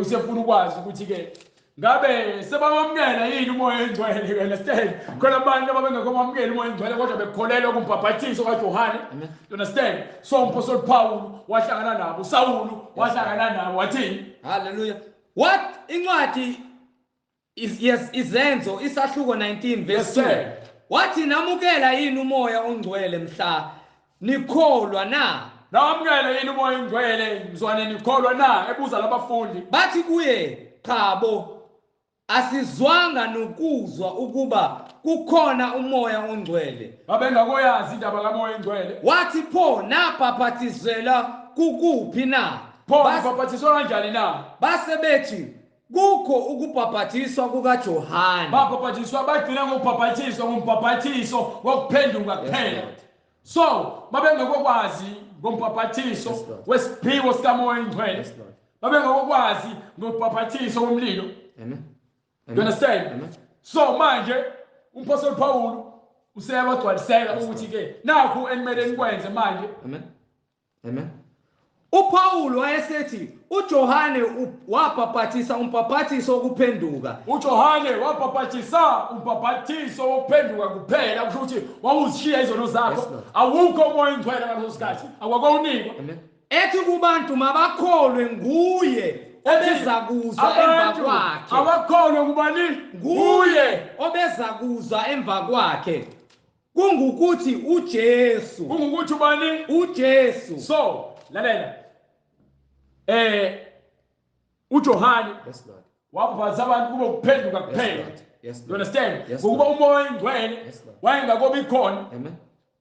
usefuna ukwazi ukuthi ke ngabe sebamamukela yini umoya oyingcwele, you understand? Khona abantu ababengekomamukeli umoya oyingcwele kodwa bekholelwa kumbhabhathiso kaJohane, Amen. you understand? So umpostoli Paul wahlangana nabo, uSawulu wahlangana nabo, wathini? Hallelujah. What incwadi is yes izenzo isahluko 19 verse Yes, 2. sir. Wathi namukela yini umoya ongcwele mhla nikholwa na? Namukela yini umoya oyingcwele mzwane nikholwa na? Ebuza labafundi. Bathi kuye qhabo, asizwanga nokuzwa ukuba kukhona umoya ongcwele. Babengakoyazi indaba kamoya oyingcwele. Wathi pho nabhaphathizela kukuphi na? Pho nibhaphathiswa kanjani na? Base bethi kukho ukubhaphathiswa kukaJohane. Babhaphathiswa, bagcina ngokubhaphathiswa ngombhaphathiso wokuphenduka kuphela. Lord. So babengakokwazi ngombhaphathiso Yes, Lord. wesiphiwo sikamoya oyingcwele. Yes, Lord. Babengakokwazi ngobhaphathiso womlilo. Amen. You understand? Amen. So manje umpostoli Paul useyabagcwalisela ukuthi ke nakhu enimele nikwenze manje. Amen. Amen. uPaul wayesethi uJohane wabhaphathisa umbhaphathiso wokuphenduka. uJohane wabhaphathisa umbhaphathiso wokuphenduka kuphela, kusho ukuthi wawuzishiya izono Yes, zakho, Lord. awukho umoya oyingcwele ngaleso sikhathi, awakowunikwa. Amen. Ethi kubantu mabakholwe nguye obeza kuza emva Abantu kwakhe. abakholwe ngubani? Nguye. Obeza kuza emva kwakhe. Kungukuthi uJesu. Kungukuthi ubani? uJesu. So lalela, uJohane Yes Lord. wabhaphathisa abantu kube ukuphenduka Yes kuphela. Lord. Yes You Lord. understand? Yes, Ngokuba Lord. umoya oyingcwele Yes, Lord. wayengakobi khona. Amen.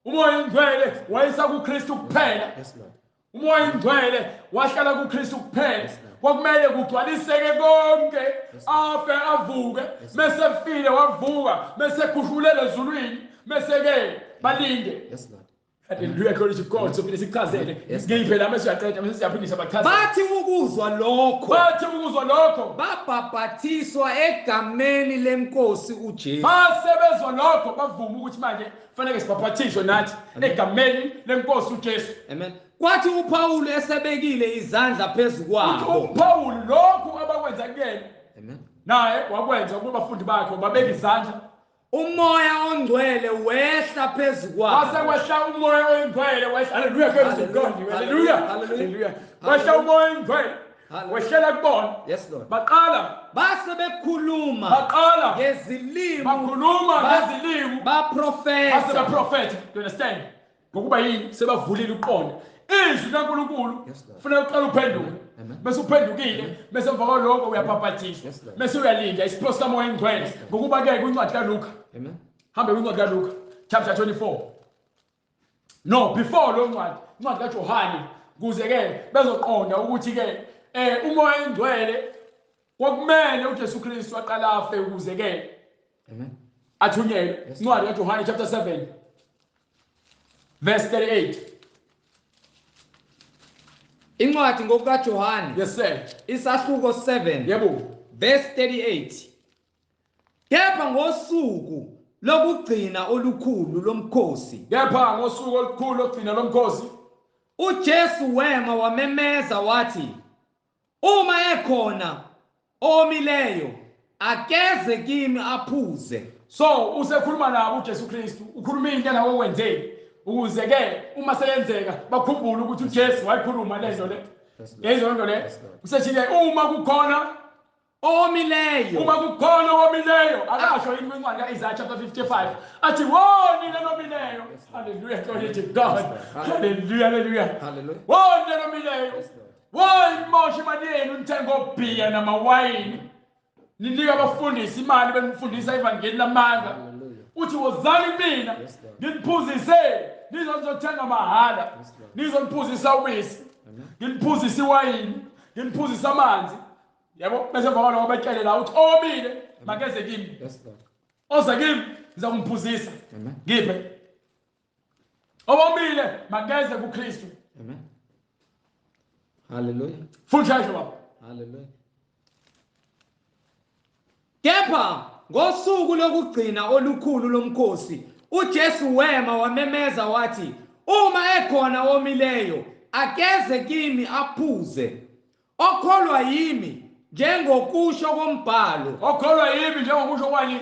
Umoya oyingcwele wayesakuKristu kuphela. Yes Lord. Umoya oyingcwele wahlala kuKristu kuphela. Yes, Lord. Kwakumele kugcwaliseke konke, Yes, afe avuke, Yes, mese efile wavuka, mese ekhushulele ezulwini, mese ke balinde. Yes Lord. Hallelujah, glory to God. So phinde sichazele. Yes, Ngiyiphe la mase uyaqeda, mase siyaphindisa bachazele. Bathi ukuzwa lokho Bathi ukuzwa lokho, babhaphathiswa egameni lenkosi uJesu. base bezwa lokho bavuma ukuthi manje kufanele sibhaphathiswe nathi egameni lenkosi uJesu. Amen. Kwathi uPaul esebekile izandla phezu Uthi kwabo. uPaul lokhu abakwenza kuyena Amen. naye wakwenza kubafundi bakhe, babeka izandla. Umoya ongcwele wehla phezu kwabo. Kwase kwehla umoya oyingcwele, wehla. Hallelujah, glory to God. Hallelujah. Hallelujah. Hallelujah. Hallelujah. Kwehla umoya oyingcwele. Hallelujah. Wehlela kubona. Yes Lord. Baqala, Base bekhuluma baqala ngezilimi, bakhuluma ngezilimi. Base baprofetha. baprofetha. You understand? Ngokuba yini? Sebavulile uqonda. Izwi likaNkulunkulu Yes, Lord. kufanele uqale uphenduke. Amen. Bese uphendukile, bese emva kwalokho uyabhaphathiswa. Yes, Lord. Bese uyalinda isipho sikamoya oyingcwele. Ngokuba ke kwincwadi kaLuka, Amen. hambe kwincwadi kaLuka chapter 24. No, before lo ncwadi, incwadi kaJohane, kuze ke bezoqonda ukuthi ke umoya oyingcwele kwakumele uJesu Kristu aqala afe ukuze ke Amen. athunyelwe. Yes. Incwadi kaJohane chapter 7 verse 38. Incwadi ngokukaJohane Yes sir. isahluko 7 Yebo. verse 38. Kepha ngosuku lokugcina olukhulu lomkhosi, Kepha ngosuku olukhulu lokugcina lomkhosi, uJesu wema wamemeza wathi, uma ekhona omileyo akeze kimi aphuze. So usekhuluma nabo uJesu Kristu, ukhuluma into engakokwenzeki ukuze ke uma seyenzeka bakhumbule ukuthi uJesu wayikhuluma lento le. Yezwa lento le. Usethi ke uma kukhona omileyo, uma kukhona omileyo, akasho yini kwincwadi kaIsaiah chapter 55 athi woni nomileyo. Hallelujah, glory to God. Hallelujah, hallelujah. Hallelujah. Woni nomileyo. Woni moshe imali yenu nithenga obhiya namawayini. Ninika abafundisi imali benifundisa ivangeli lamanga. Uthi wozani mina nginiphuzise, nizozothenga mahhala, nizoniphuzisa ubisi, nginiphuzisa iwayini, nginiphuzisa amanzi. Yabo bese emva kwaloko betshele la uthi omile makeze kimi. Oza kimi ngizakumphuzisa. Ngiphe. Owomile makeze kuKristu. Amen. Hallelujah. Full charge baba. Hallelujah. Kepha ngosuku lokugcina olukhulu lomkhosi uJesu wema wamemeza wathi, uma ekhona omileyo akeze kimi aphuze. Okholwa yimi njengokusho kombhalo. Okholwa yimi njengokusho kwani?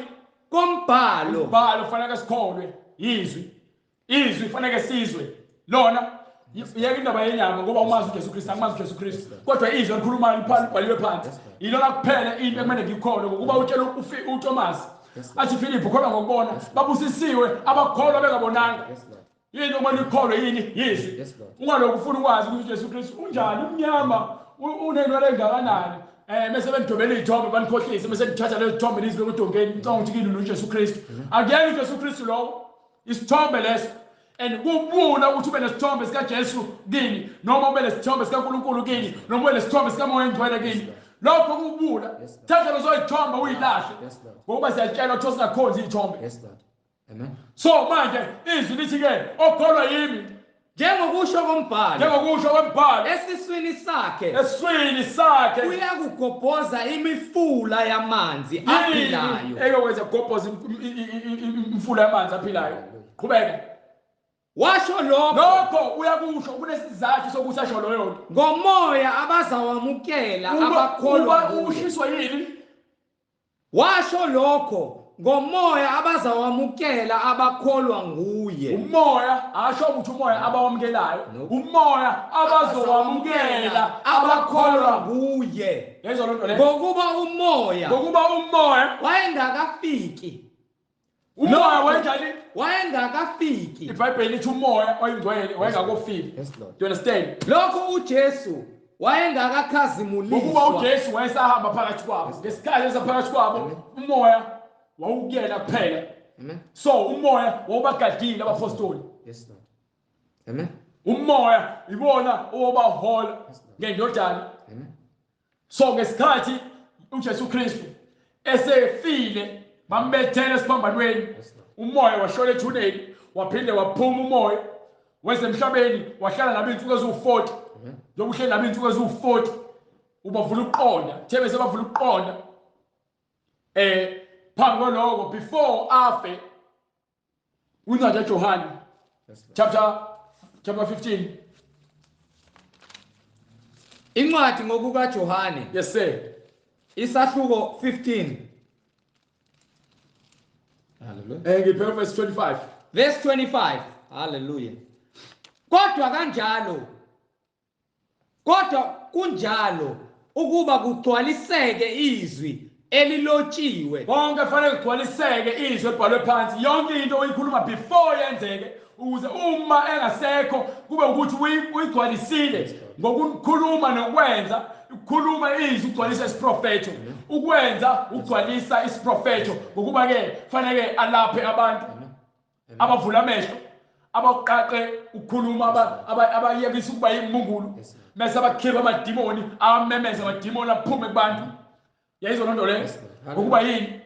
Kombhalo. Umbhalo kufanele sikholwe izwi. Izwi kufanele sizwe. Lona yeke indaba yenyama ngoba umazi uJesu Kristu, angimazi uJesu Kristu. Kodwa izwi elikhulumayo libhaliwe phansi. Yilona kuphela into ekumele ngikholwe ngokuba utshela uThomas. Athi Philip ukholwa ngokubona, babusisiwe abakholwa bengabonanga. Yini okumele ukholwe yini? Yizwi. Ungalokhu ufuna ukwazi ukuthi uJesu Kristu unjani, umnyama, unenwele engakanani. Bese benidobela iy'thombe banikhohlise, bese nithatha lezo thombe nizibeke edongeni, nicabanga ukuthi kini uJesu Kristu. Akuyena uJesu Kristu lowo, isithombe leso. And kubula ukuthi ube nesithombe sikaJesu kini, noma ube nesithombe sikaNkulunkulu kini, noma ube nesithombe sikaMoya oNgcwele kini. Lokho kubula. Thatha lezo y'thombe uyilahle. Ngokuba siyatshelwa ukuthi singakhonzi iy'thombe. So manje izwi lithi ke okholwa yimi njengokusho kombhalo, njengokusho kombhalo, esiswini sakhe, esiswini sakhe uyakugobhoza imifula yamanzi aphilayo. Eyokwenza kugobhoza imifula yamanzi aphilayo. Qhubeka. Washo lokho, lokho uyakusho kunesizathu sokuthi asho loyo nto. Ngomoya abazawamukela abakholwa. Ushiswa yini? Washo lokho ngomoya abazawamukela abakholwa nguye. Umoya asho ukuthi umoya abawamukelayo, umoya abazowamukela abakholwa nguye. Yezwa lonto le. Ngokuba umoya, ngokuba umoya wayengakafiki. Umoya wenjani? Wayengakafiki. iBhayibheli lithi umoya oyingcwele wayengakofiki. Do you understand? Lokho uJesu wayengakakhazimuliswa. Ngokuba uJesu wayesahamba phakathi kwabo. Ngesikhathi esaphakathi kwabo umoya wawukuyena kuphela. Amen. So umoya wawubagadile abapostoli. Yes Lord. Amen. Umoya ibona owabahola ngendodana. Amen. So ngesikhathi uJesu Kristu esefile bambethele esiphambanweni, umoya washona ethuneni, waphinde waphuma umoya weze emhlabeni, wahlala nabo insuku eziwu-40. Njengoba uhleli nabo insuku eziwu-40 ubavula ukuqonda, thebe sebavula ukuqonda. Phambi kwaloko, before afe, uncwadi kaJohane chapter 15. Incwadi ngokukaJohane. Yes sir. Isahluko 15. Hallelujah. Ngiphe verse 25. Verse 25. Hallelujah. Kodwa kanjalo, kodwa kunjalo ukuba kugcwaliseke izwi elilotshiwe. Konke fanele kugcwaliseke izwi elibhalwe phansi. Yonke into oyikhuluma before yenzeke, ukuze uma engasekho kube ukuthi uyigcwalisile ngokukhuluma nokwenza. Ukukhuluma izwi ugcwalisa isiprofetho, ukwenza ugcwalisa isiprofetho. Ngokuba ke fanele alaphe abantu abavula amehlo, abaqaqe ukukhuluma, abayekisa ukuba yimungulu, mase abakhipha amadimoni, amemeza amadimoni aphume kubantu. Yayizwa lonto le. Ngokuba yini?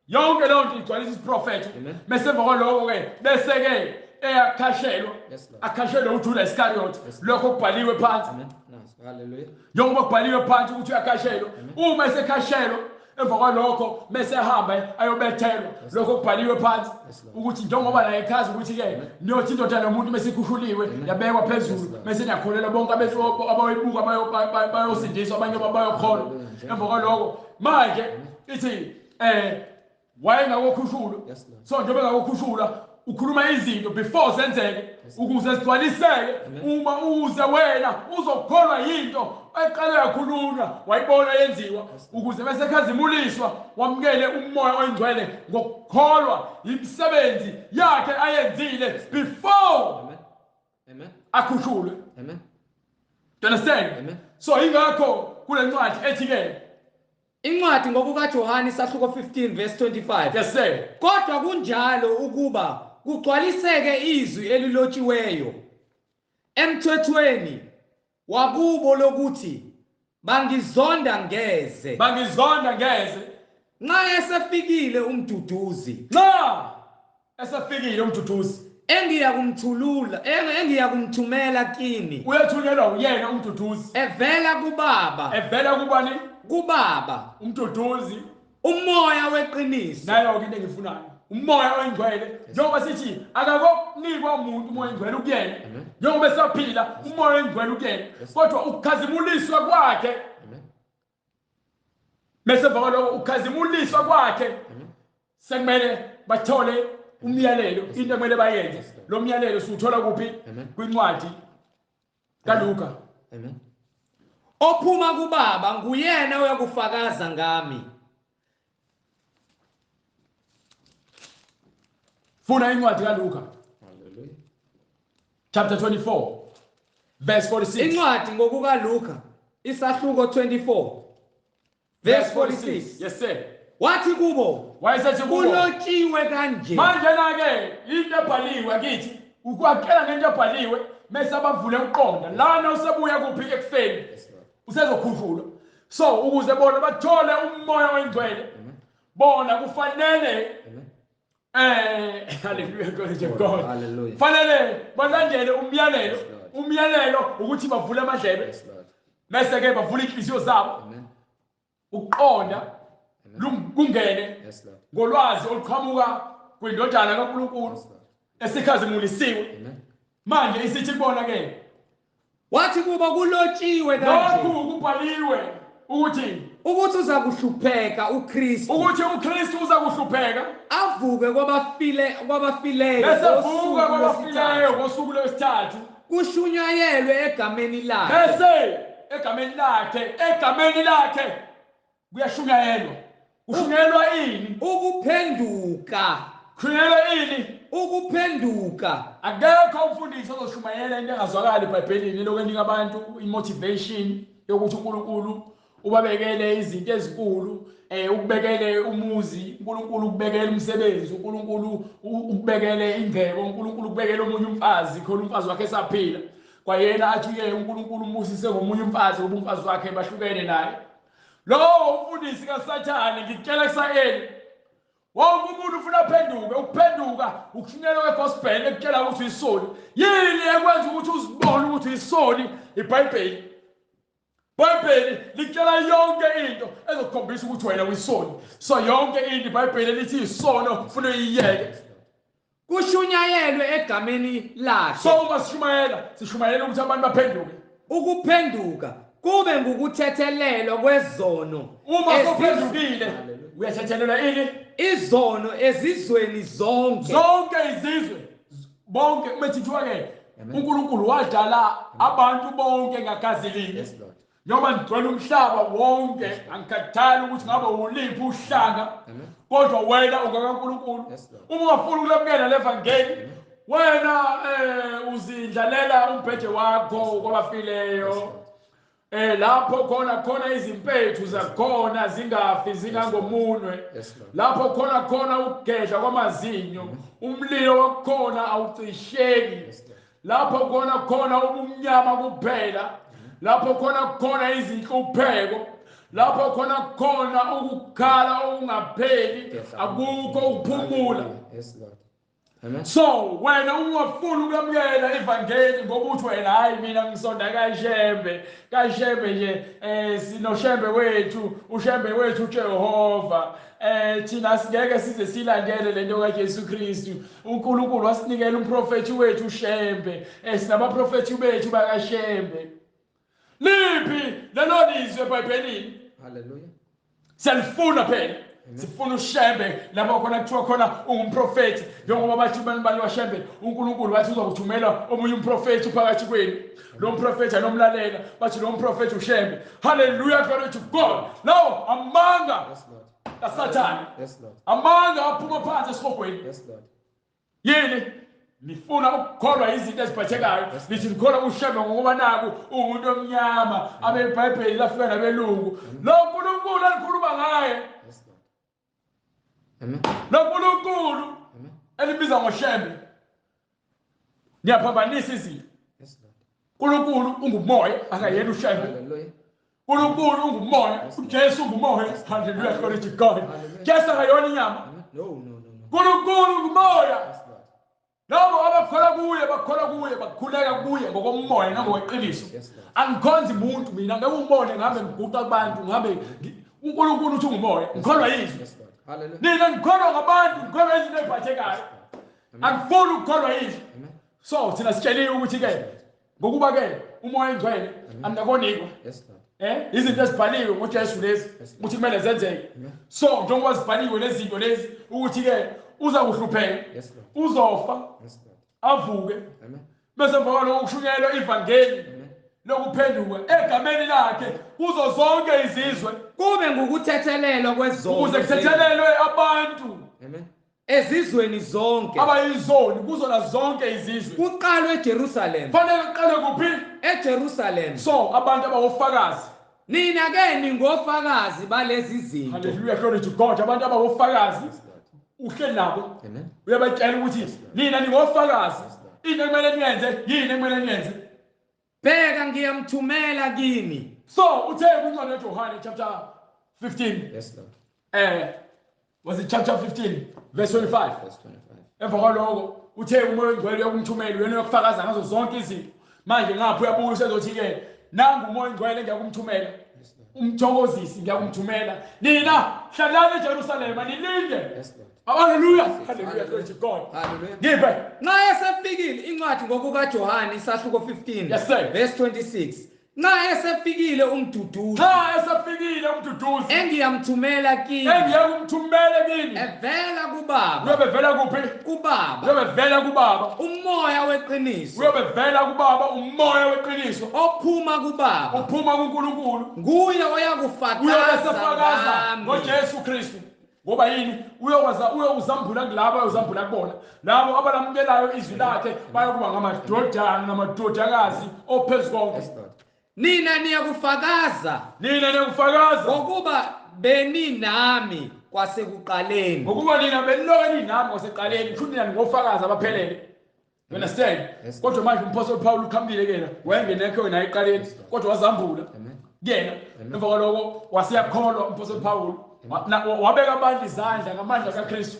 Yonke lonto igcwalisa isiprofetho. Bese emva kwaloko ke bese ke eyakhashelwa, akhashelwe uJudas Iscariot. Lokho kubhaliwe phansi. Hallelujah. Njengoba kubhaliwe phansi ukuthi uyakhashelwa, uma esekhashelwa emva kwalokho bese ehamba ayobethelwa. Lokho kubhaliwe phansi ukuthi njengoba la echaza ukuthi ke niyothi indoda nomuntu bese ikhushuliwe yabekwa phezulu, bese niyakholelwa bonke abayibuka bayosindiswa, abanye bayokholwa. Emva kwalokho manje ithi Wayengakokhushulwa. So njengoba engakokhushulwa ukhuluma izinto before zenzeke ukuze zigcwaliseke. Uma uze wena uzokholwa yinto eqale yakhulunywa wayibona yenziwa, ukuze bese khazimuliswa wamukele uMoya oyiNgcwele ngokukholwa imisebenzi yakhe ayenzile before akhushulwe. Amen. Do you understand? Amen. So ingakho kule ncwadi ethi ke incwadi ngokukaJohane isahluko 15 verse 25. Yes sir. Kodwa kunjalo ukuba kugcwaliseke izwi elilotshiweyo emthethweni wakubo lokuthi bangizonda ngeze. Bangizonda ngeze. Nxa esefikile umduduzi. Nxa esefikile umduduzi. Engiyakumthulula, engiyakumthumela kini. Uyathunyelwa uyena umduduzi. Evela kubaba. Evela kubani? Kubaba. Umduduzi. Umoya weqiniso. Nayo ke into engifunayo. Umoya oyingcwele. Njengoba sithi akakokunikwa umuntu umoya oyingcwele ukuyena. Njengoba esaphila umoya oyingcwele ukuyena. Kodwa ukukhazimuliswa kwakhe. Bese emva ukukhazimuliswa kwakhe sekumele bathole umyalelo, into ekumele bayenze. Lo myalelo siwuthola kuphi? Kwincwadi kaLuka. Amen. Ophuma kubaba nguyena oyakufakaza ngami. Funa incwadi kaLuka. Hallelujah. Chapter 24 verse 46. Incwadi ngokukaLuka isahluko 24 verse 46. Yes sir. Wathi kubo, wayesethi kubo, kulotshiwe kanje. Manje na ke into ebhaliwe akithi ukwakela ngento ebhaliwe mase abavule uqonda lana usebuya kuphi ekufeni usezokhunjulwa. So ukuze bona bathole umoya oyingcwele bona kufanele hallelujah, glory to God. Hallelujah. Fanele balandele umyalelo, umyalelo ukuthi bavule amadlebe bese ke bavule inhliziyo zabo ukuqonda kungene ngolwazi oluqhamuka kwindodana kaNkulunkulu esikhazimulisiwe. Manje isithi kubona ke wathi kuba kulotshiwe kanje, lokhu kubhaliwe ukuthi uzakuhlupheka uKristu, ukuthi uKristu uzakuhlupheka avuke kwabafileyo bese vuka kwabafileyo ngosuku lwesithathu, kushunyayelwe egameni lakhe, bese egameni lakhe, egameni lakhe kuyashunyayelwa. Kushunyayelwa ini? Ukuphenduka. Kushunyayelwa ini? Ukuphenduka. Akekho umfundisi ozoshumayela into engazwakali eBhayibhelini lokho enika abantu imotivation yokuthi uNkulunkulu ubabekele izinto ezinkulu, ukubekele umuzi, uNkulunkulu ukubekele umsebenzi, uNkulunkulu ukubekele ingcebo, uNkulunkulu ukubekele omunye umfazi, khona umfazi wakhe esaphila. Kwayena athi ke uNkulunkulu umbusise ngomunye umfazi ngoba umfazi wakhe bahlukene naye. Lowo umfundisi kaSathane ngikutshela kusayeni. Wonke umuntu ufuna aphenduke, ukuphenduka ukushunyelwa kwegospel ekutshela ukuthi uyisoni. Yini ekwenza ukuthi uzibone ukuthi uyisoni? IBhayibheli. IBhayibheli likutshela yonke into ezokukhombisa ukuthi wena uyisoni. So yonke into iBhayibheli lithi isono ufuna uyiyeke. Kushunyayelwe egameni lakhe. So uma sishumayela, sishumayela ukuthi abantu baphenduke. Ukuphenduka kube ngukuthethelelwa kwezono. Uma sophendukile uyathethelelwa ini? Izono ezizweni zonke. Zonke izizwe. Bonke ubethithiwa ke uNkulunkulu wadala abantu bonke ngagazi linye. Njengoba ngigcwele umhlaba wonke angikhathali ukuthi ngabe uliphi uhlanga kodwa wena ungakaNkulunkulu. Uma ungafuni ukulamukela levangeli wena uzindlalela umbhede wakho kwabafileyo. Lapho khona izimpethu zakhona zingafi zingangomunwe, lapho khona ukugedla kwamazinyo, umlilo wakhona awucisheki, lapho khona ubumnyama kuphela, lapho khona izinhlupheko, lapho khona ukukhala okungapheli, akukho ukuphumula. So wena ungafuni ukwamukela ivangeli ngoba uthi wena hayi mina ngisonda kaShembe, kaShembe nje sinoShembe wethu, uShembe wethu uJehova, thina singeke size silandele lento kaJesu Kristu. uNkulunkulu wasinikela umprofeti wethu uShembe, sinabaprofeti bethu bakaShembe. Liphi lelo lizwi eBhayibhelini? Hallelujah. Siyalifuna phela. Sifuna uShembe lapho khona kuthiwa khona ungumprofeti, njengoba bathi bani waShembe uNkulunkulu wathi uzokuthumela omunye umprofeti phakathi kwenu, lo mprofeti anomlalela, bathi lo mprofeti uShembe. Hallelujah, glory to God. Lawo amanga kaSathane, amanga aphuma phansi esihogweni. Yini nifuna ukukholwa izinto eziphathekayo, nithi nikholwa uShembe ngokuba naku umuntu omnyama, abeBhayibheli lafika nabelungu. Lo nkulunkulu alikhuluma ngaye, lo nkulunkulu elibiza ngoShembe, niyaphambanisa izinto. uNkulunkulu ungumoya, akayena uShembe. uNkulunkulu ungumoya, uJesu ungumoya. Hallelujah, glory to God. Jesu akayona inyama. uNkulunkulu ungumoya. Labo abakholwa kuye bakholwa kuye, bakhuleka kuye ngokomoya nangokweqiniso. Angikhonzi umuntu mina, ngeke ungibone ngihambe ngiguqa kubantu, ngihambe. uNkulunkulu uthi ungumoya, ngikholwa yizwi. Nina ngikholwa ngabantu, ngikholwa izinto eziphathekayo, angifuni ukukholwa yizwi. So thina sitsheliwe ukuthi-ke ngokuba-ke umoya engcwele angakonikwa izinto ezibhaliwe ngoJesu lezi ukuthi kumele zenzeke. So njengoba zibhaliwe lezi zinto lezi ukuthi-ke uza kuhlupheka, uzofa, avuke, bese emva kwaloko kushunyayelwa ivangeli lokuphenduka egameni lakhe kuzo zonke izizwe, kube ngukuthethelelwa kwezono, ukuze kuthethelelwe abantu ezizweni zonke abayizoni kuzona zonke izizwe. Kuqalwe eJerusalem. Fanele kuqalwe kuphi? EJerusalem. So abantu abawofakazi, nina ke ningofakazi balezi zinto. Hallelujah, glory to God. Abantu abawofakazi uhleli nabo, uyabatshela ukuthi nina ningofakazi, into ekumele niyenze yini ekumele niyenze. Bheka ngiyamthumela kini. So uthe kwincwadi kaJohane chapter 15. Yes Lord. Was it chapter 15 verse 25? Verse 25. Emva kwaloko uthe umoya ongcwele uyakumthumela, uyena uyakufakaza ngazo zonke izinto. Manje ngapha uyabuya usezothi-ke nangu umoya ongcwele ngiyakumthumela, umthokozisi ngiyakumthumela, nina hlalani eJerusalema nilinde. Hallelujah, hallelujah, glory to God. Ngiphe. Nxa esefikile incwadi ngokukaJohane isahluko 15. Yes sir. Verse 26. Nxa esefikile umduduzi, nxa esefikile umduduzi engiyamthumela kini, engiyakumthumela kini, evela kuBaba. Uyobevela kuphi? KuBaba. Uyobevela kuBaba. Umoya weqiniso. Uyobevela kuBaba, umoya weqiniso ophuma kuBaba, ophuma kuNkulunkulu. Nguye oyakufakaza, uyobesefakaza ngoJesu Kristu. Ngoba yini? Uyozambula kulabo, uyozambula kubona labo abalamukelayo izwi lakhe, bayokuba ngamadodana namadodakazi ophezu konke. Nina niyakufakaza, nina niyakufakaza ngokuba beninami kwasekuqaleni. Ngokuba nina beniloke ninami kwasekuqaleni, kusho nina ningofakaza abaphelele. You understand? Kodwa manje uMpostoli Paul uqhamukile kuyena, wayengenekho yena eqaleni, kodwa wazambula kuyena. Emva kwaloko waseyakholwa uMpostoli Paul, wabeka abantu izandla ngamandla kaKristu.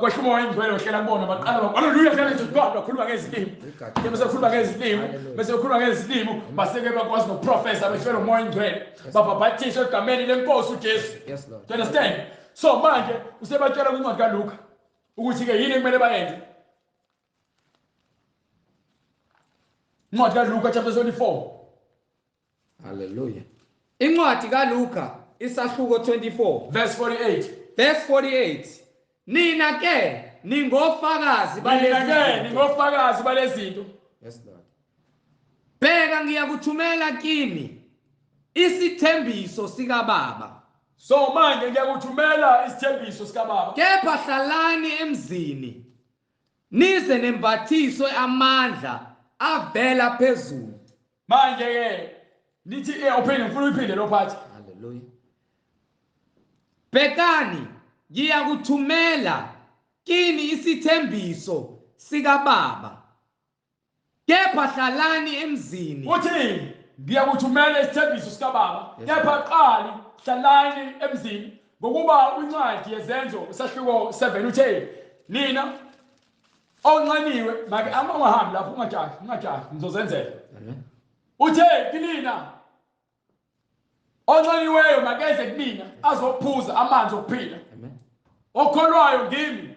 Kwehla umoya ingcwele wehlela kubona, baqala hallelujah, glory to God, bakhuluma ngezilimi. Bese bekhuluma ngezilimi, bese bekhuluma ngezilimi, baseke bakwazi nokuprofesa behlelwe umoya ingcwele, babhabhathiswe egameni lenkosi uJesu. Yes Lord. Do you understand? So manje usebatshela kwincwadi kaLuka ukuthi ke yini ekumele bayenze. Incwadi kaLuka chapter 24. Hallelujah. Incwadi kaLuka isahluko 24 verse 48. Verse 48. Nina ke ningofakazi balezi zinto. Ningofakazi balezi zinto. Yes Lord. Bheka ngiyakuthumela kini isithembiso sikaBaba. So manje ngiyakuthumela isithembiso sikaBaba. Kepha hlalani emzini nize nembathiswe amandla avela phezulu. Manje ke nithi uphinde ngifuna uyiphinde lo part. Hallelujah. Bhekani ngiyakuthumela kini isithembiso sikaBaba. Kepha hlalani emzini. Uthi ngiyakuthumela isithembiso sikaBaba. Kepha qali hlalani emzini, ngokuba incwadi yeZenzo isahluko 7 uthe nina onxaniwe make angahambi lapho, ungajahi, ungajahi, ngizozenzela. Uthe kinina onxaniweyo makeze kumina azophuza amanzi okuphila. Okholwayo ngimi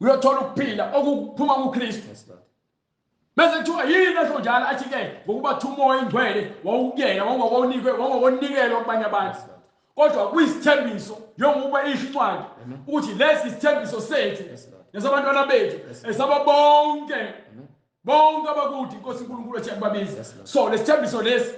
uyothola ukuphila okuphuma kuKristu. Bese kuthiwa yini esho njalo, athi ke ngokuba umoya ingcwele wawukuyena, wawungakonikelwa kubanye abantu. Kodwa kuyisithembiso njengoba isho incwadi ukuthi lesi isithembiso sethu nesabantwana bethu esaba bonke bonke abakude inkosi uNkulunkulu ethi yakubabiza. So lesithembiso lesi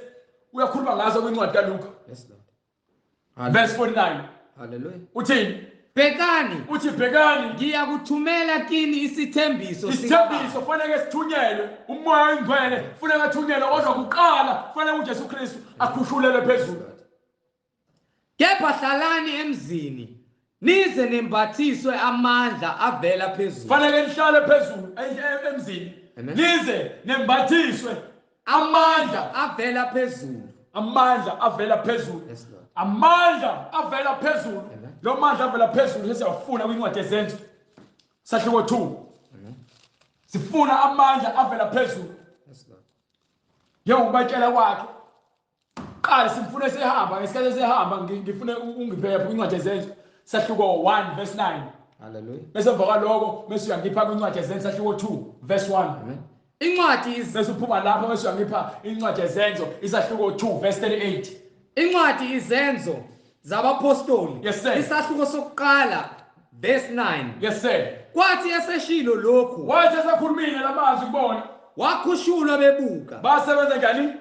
uyakhuluma ngaso kwincwadi kaLuka. Yes Lord. Verse 49. Hallelujah. Uthini? Bhekani, uthi bhekani, ngiyakuthumela kini isithembiso. Isithembiso fanele sithunyelwe, uMoya oNgcwele fanele athunyelwe, kodwa kuqala fanele uJesu Kristu akhushulelwe phezulu. Kepha hlalani emzini nize nembathiswe amandla avela phezulu. Fanele nihlale phezulu emzini nize nembathiswe amandla avela phezulu. Amandla avela phezulu. Amandla avela phezulu. Lo mandla avela phezulu sesiyafuna kwincwadi yeZenzo sahluko 2. Sifuna amandla avela phezulu. Njengokubatshela kwakhe qala simfune sehamba ngesikhathi sehamba ngifune ungiphephe kwincwadi yeZenzo sahluko 1 verse 9. Hallelujah. Bese emva kwaloko bese uyangipha kwincwadi yeZenzo sahluko 2 verse 1. Incwadi bese uphuma lapho bese uyangipha incwadi yeZenzo isahluko 2 verse 38. Incwadi iZenzo zabaPostoli. Yes sir. Isahluko sokuqala verse 9. Yes sir. Kwathi eseshilo lokhu, wathi esakhulumile lamazwi kubona, wakhushulwa bebuka. Basebenza njani?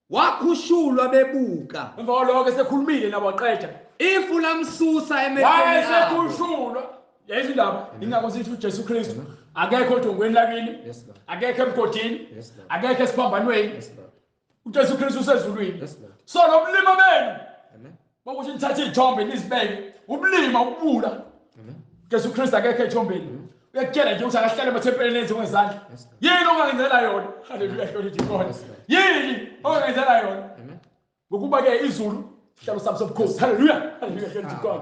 Wakhushulwa bebuka. Emva kwaloko esekhulumile nabo waqeda. Ifu lamsusa emehlweni abo. Wayesekhushulwa. Yayizi indaba, ingakho sithi uJesu Kristu akekho odongweni lakini, akekho emgodini, akekho esiphambanweni. uJesu Kristu usezulwini. So lo mlima benu bokuthi nithathe iy'thombe nizibeke, ubulima ukubula. uJesu Kristu akekho ethombeni. Uyakutshela nje ukuthi akahlale emathempelini enziwe ngezandla. Yini ongangenzela yona? Haleluya, glory to God. Yini ongangenzela yona? Ngokuba-ke izulu isihlalo sami sobukhosi. Haleluya, haleluya, glory to God.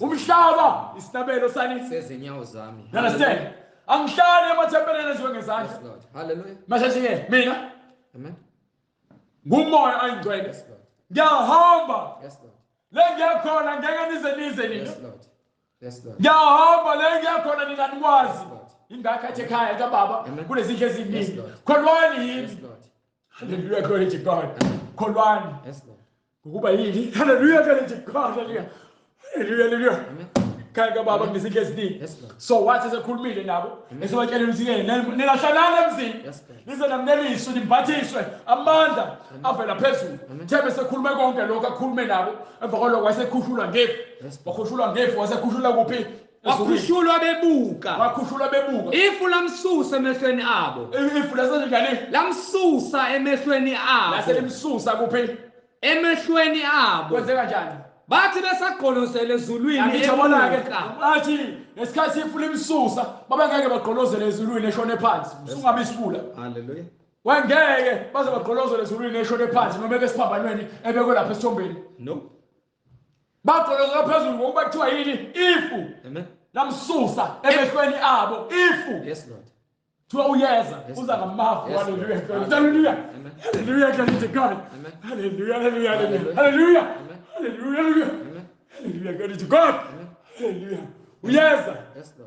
Umhlaba isinabelo sani sezinyawo zami. You understand? Angihlali emathempelini enziwe ngezandla. Haleluya. Manje-ke mina Amen. nguMoya oNgcwele. Ngiyahamba. Yes Lord. Le ngiyakhona ngeke nize nize nina. Yes Lord. Yes Lord. Ngiyahamba le ngiyakhona nina nikwazi. Ingakho athi ekhaya kababa kunezindlu eziningi. Kholwani yini? Hallelujah, glory to God. Kholwani. Yes Lord. Ngokuba yini? Hallelujah, glory to God. Hallelujah. Hallelujah, hallelujah. Ekhaya kababa kunezindlu eziningi. So wathi esekhulumile nabo, esebatshela ukuthi-ke ningahlalani emzini. Nize namneliswe nimbathiswe amandla avela phezulu. Thebe esekhulume konke lokho akhulume nabo, emva kwalokho wayesekhushulwa ngefu. Wakhushulwa ngefu, wasekhushulwa kuphi? Wakhushulwa bebuka. Wakhushulwa bebuka. Ifu lamsusa emehlweni abo. Ifu lasenjani? Lamsusa emehlweni abo. Laselimsusa kuphi? Emehlweni abo. Kwenzeka kanjani? Bathi besagqolozele ezulwini. Angijabona-ke bathi ngesikhathi ifu limsusa babengeke bagqolozele ezulwini eshone phansi. Usungabe isibula. Hallelujah. Wengeke baze bagqolozele ezulwini eshone phansi noma ebesiphambanweni ebekwe lapha esithombeni. No. Bagqolozela phezulu ngokuba kuthiwa yini? Ifu. Amen. Lamsusa emehlweni abo. Ifu. Yes Lord. Kuthiwa uyeza, uza ngamafu. Hallelujah. Hallelujah. Hallelujah, glory to God. Hallelujah, hallelujah, hallelujah. Hallelujah. Hallelujah, hallelujah. Hallelujah, glory to God. Hallelujah. Uyeza,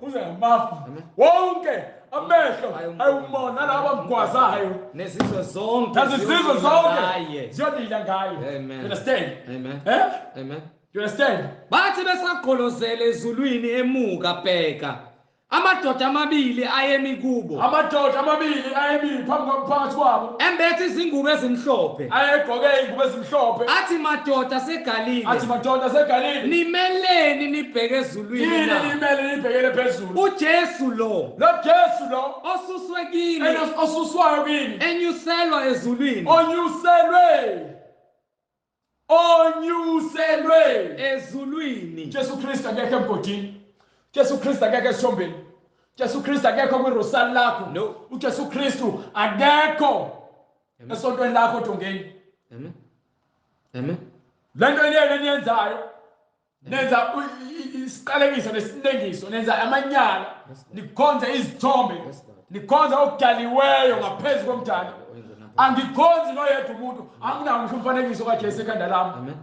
uza ngamafu. Wonke amehlo ayumbona nalabo abamgwazayo. Nezizwe zonke. Nezizwe zonke ziyolila ngaye. Amen. You understand? Amen. Eh? Amen. You understand? Bathi besagqolozele ezulwini emuka bheka. Amadoda amabili ayemi kubo. Amadoda amabili ayemi phakathi kwabo. Embethe izingubo ezimhlophe. Ayegqoke ingubo ezimhlophe. Athi madoda aseGalile. Athi madoda aseGalile. Nimeleni nibheke ezulwini na? Yini nimele nibhekele phezulu? uJesu lo. Lo Jesu lo. Osuswe kini. Osuswayo kini. Enyuselwa ezulwini. Onyuselwe. Onyuselwe ezulwini. Jesu Kristu akekho emgodini. Jesu Kristu akekho esithombeni. Jesu Kristu akekho kwirosali lakho. No. uJesu Kristu akekho esontweni lakho odongeni. Amen. Amen. Lento yenu eniyenzayo nenza isiqalekiso nesinengiso, nenza amanyala, nikhonze izithombe, nikhonze okudaliweyo ngaphezu komdali. Angikhonzi noyedwa umuntu, anginawo ngisho umfanekiso kaJesu ekhanda lami. Amen.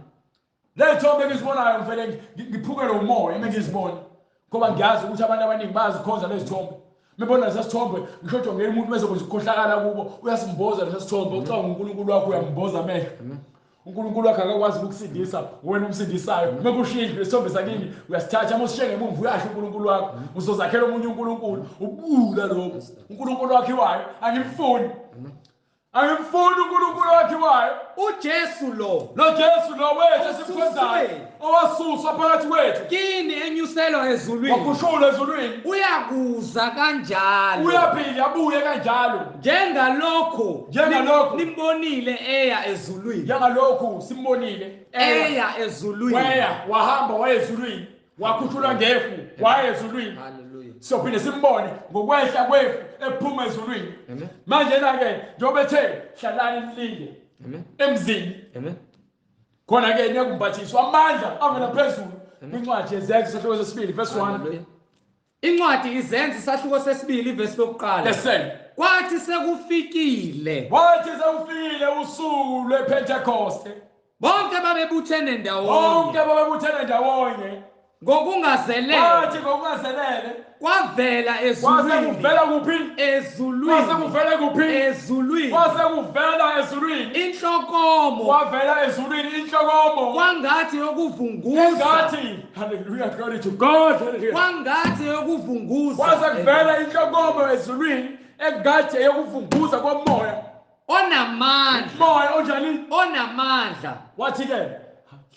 Lezithombe engizibonayo ngivele ngiphukele umoya uma ngizibona. Ngoba ngiyazi ukuthi abantu abaningi bayazikhonza lezithombe. Mebona lesa sithombe, ngisho odongeni umuntu bezokwenza ukukhohlakala kubo, uyasimboza lesa sithombe, ucabanga uNkulunkulu wakho uyamboza amehlo. uNkulunkulu wakhe akakwazi ukukusindisa, wena umsindisayo. Uma kushiya indlu isithombe sakini uyasithatha, uma usishiye ngemumva uyasho uNkulunkulu wakho, uzozakhela omunye uNkulunkulu. Ubuka lokho uNkulunkulu wakhiwayo, angimfuni. Angimfuni uNkulunkulu wakhiwayo. uJesu lo Jesu lo wethu esimkhonzayo, owasuswa phakathi kwethu kini enyuselwa ezulwini, wakhushulwa ezulwini, uyakuza kanjalo, uyaphila abuye kanjalo, njengalokho nimbonile eya ezulwini, njengalokhu simbonile eya ezulwini, weya wahamba waya ezulwini, wakhushulwa ngefu waya ezulwini. Hallelujah. Siyophinde simbone ngokwehla kwefu ephuma ezulwini. Manje na-ke njengoba ethe hlalani nilinde emzini, khona ke niyakumbathiswa amandla avela phezulu. Incwadi yeZenzo isahluko sesibili verse 1. Incwadi iZenzo isahluko sesibili verse lokuqala. Yes sir. Kwathi sekufikile usuku lwePentecost, bonke babebuthene ndawonye, ngokungazelele, kwathi ngokungazelele kwavela ezulwini, kwase kuphi? Ezulwini, kwase kuvela kuphi? Ezulwini, kwase kuvela ezulwini inhlokomo, kwavela ezulwini inhlokomo, kwangathi yokuvunguza, engathi, hallelujah, glory to God, hallelujah, kwangathi yokuvunguza, kwase kuvela inhlokomo ezulwini engathi yokuvunguza komoya onamandla, moya onjani? Onamandla. Wathi ke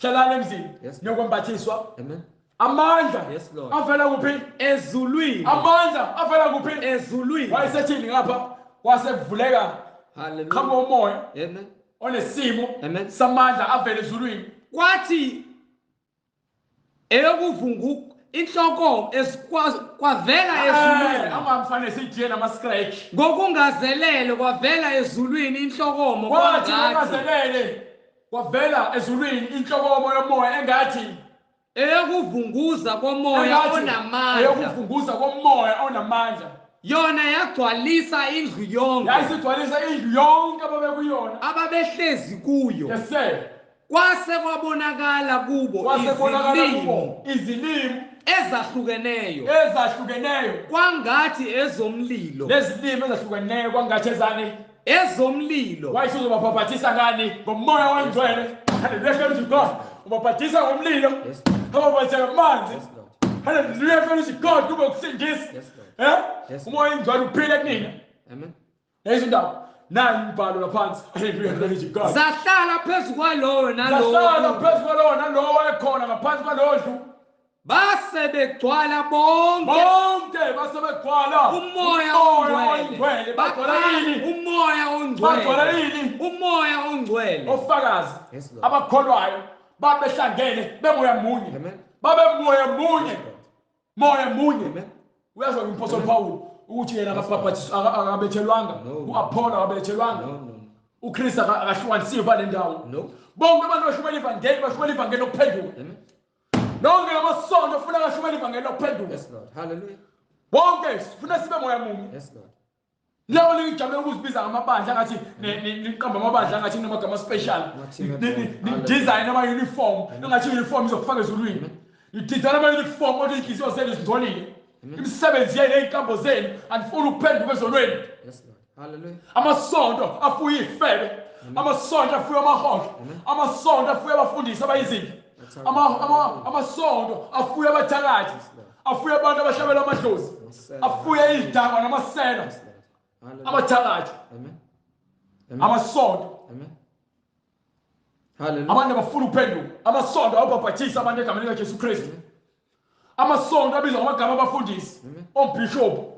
hlalani emzini niyokwembathiswa Amen. amandla. Yes, Lord. Avela kuphi? Ezulwini. Amandla avela kuphi? Ezulwini. Wayesethini ngapha? Kwase kuvuleka Hallelujah. qhamuka umoya Amen. onesimo Amen. samandla avela ezulwini. Kwathi eyokuvunguka inhloko kwavela ezulwini, angamfanele sijiye nama scratch, ngokungazelele kwavela ezulwini inhlokomo, kwathi ngokungazelele kwavela ezulwini inhlokomo yomoya engathi eyokuvunguza komoya onamandla, eyokuvunguza komoya onamandla, yona yagcwalisa indlu yonke, yayisigcwalisa indlu yonke ababekuyona, ababehlezi kuyo. Yes sir. Kwase kwabonakala kubo izilimi ezahlukeneyo, kwangathi ezomlilo, lezilimi ezahlukeneyo kwangathi ezani? Ezomlilo. Wayesuzobabhabhathisa ngani? Ngomoya ongcwele. Hallelujah, glory to God. Ubabhathisa ngomlilo, ababhathisa ngamanzi. Hallelujah, glory to God. Kube ukusindisa. Umoya ongcwele uphile kunina. Amen. Lezo ndawo nayi imibhalo laphansi. Hallelujah, glory to God. Zahlala phezu kwalowo nalowo, zahlala phezu kwalowo nalowo ekhona ngaphansi kwalowo ndlu. Base begcwala bonke, base begcwala umoya ongcwele. Bagcwala yini? Umoya ongcwele. Bagcwala yini? Umoya ongcwele. Ofakazi abakholwayo babehlangene bemoya munye, babemoya munye, moya munye. Uyazwa uMpostoli Paul ukuthi yena akabhabhatiswa, akabethelwanga, uApollo akabethelwanga, uChrist akahlukanisiwe bale ndawo. Bonke abantu bashumayela ivangeli, bashumayela ivangeli lokuphenduka. Nonke amasonto funa kashumayela ivangeli lokuphenduka. Yes Lord. Hallelujah. Bonke sifuna sibe moya munye. Yes Lord. Lawo nijabule ukuzibiza ngamabandla ngathi niqamba amabandla ngathi kunamagama special. Ni design ama uniform, ngathi uniform izokufaka ezulwini. Ni design ama uniform kodwa inhliziyo zenu zingcolile. Imisebenzi yenu nezinkambo zenu anifuni ukuphenduka ezonweni. Yes Lord. Hallelujah. Amasonto afuye ifebe, amasonto afuye amahosha, amasonto afuye abafundisi abayizinja, amasonto afuye abathakathi, afuye abantu abahlabela amadlozi, afuye izidakwa namasela, abathakathi, amasonto. Abantu abafuna ukuphenduka, amasonto awabhabhathisa abantu egameni likaJesu Kristu. Amasonto abizwa ngamagama abafundisi, ombishop.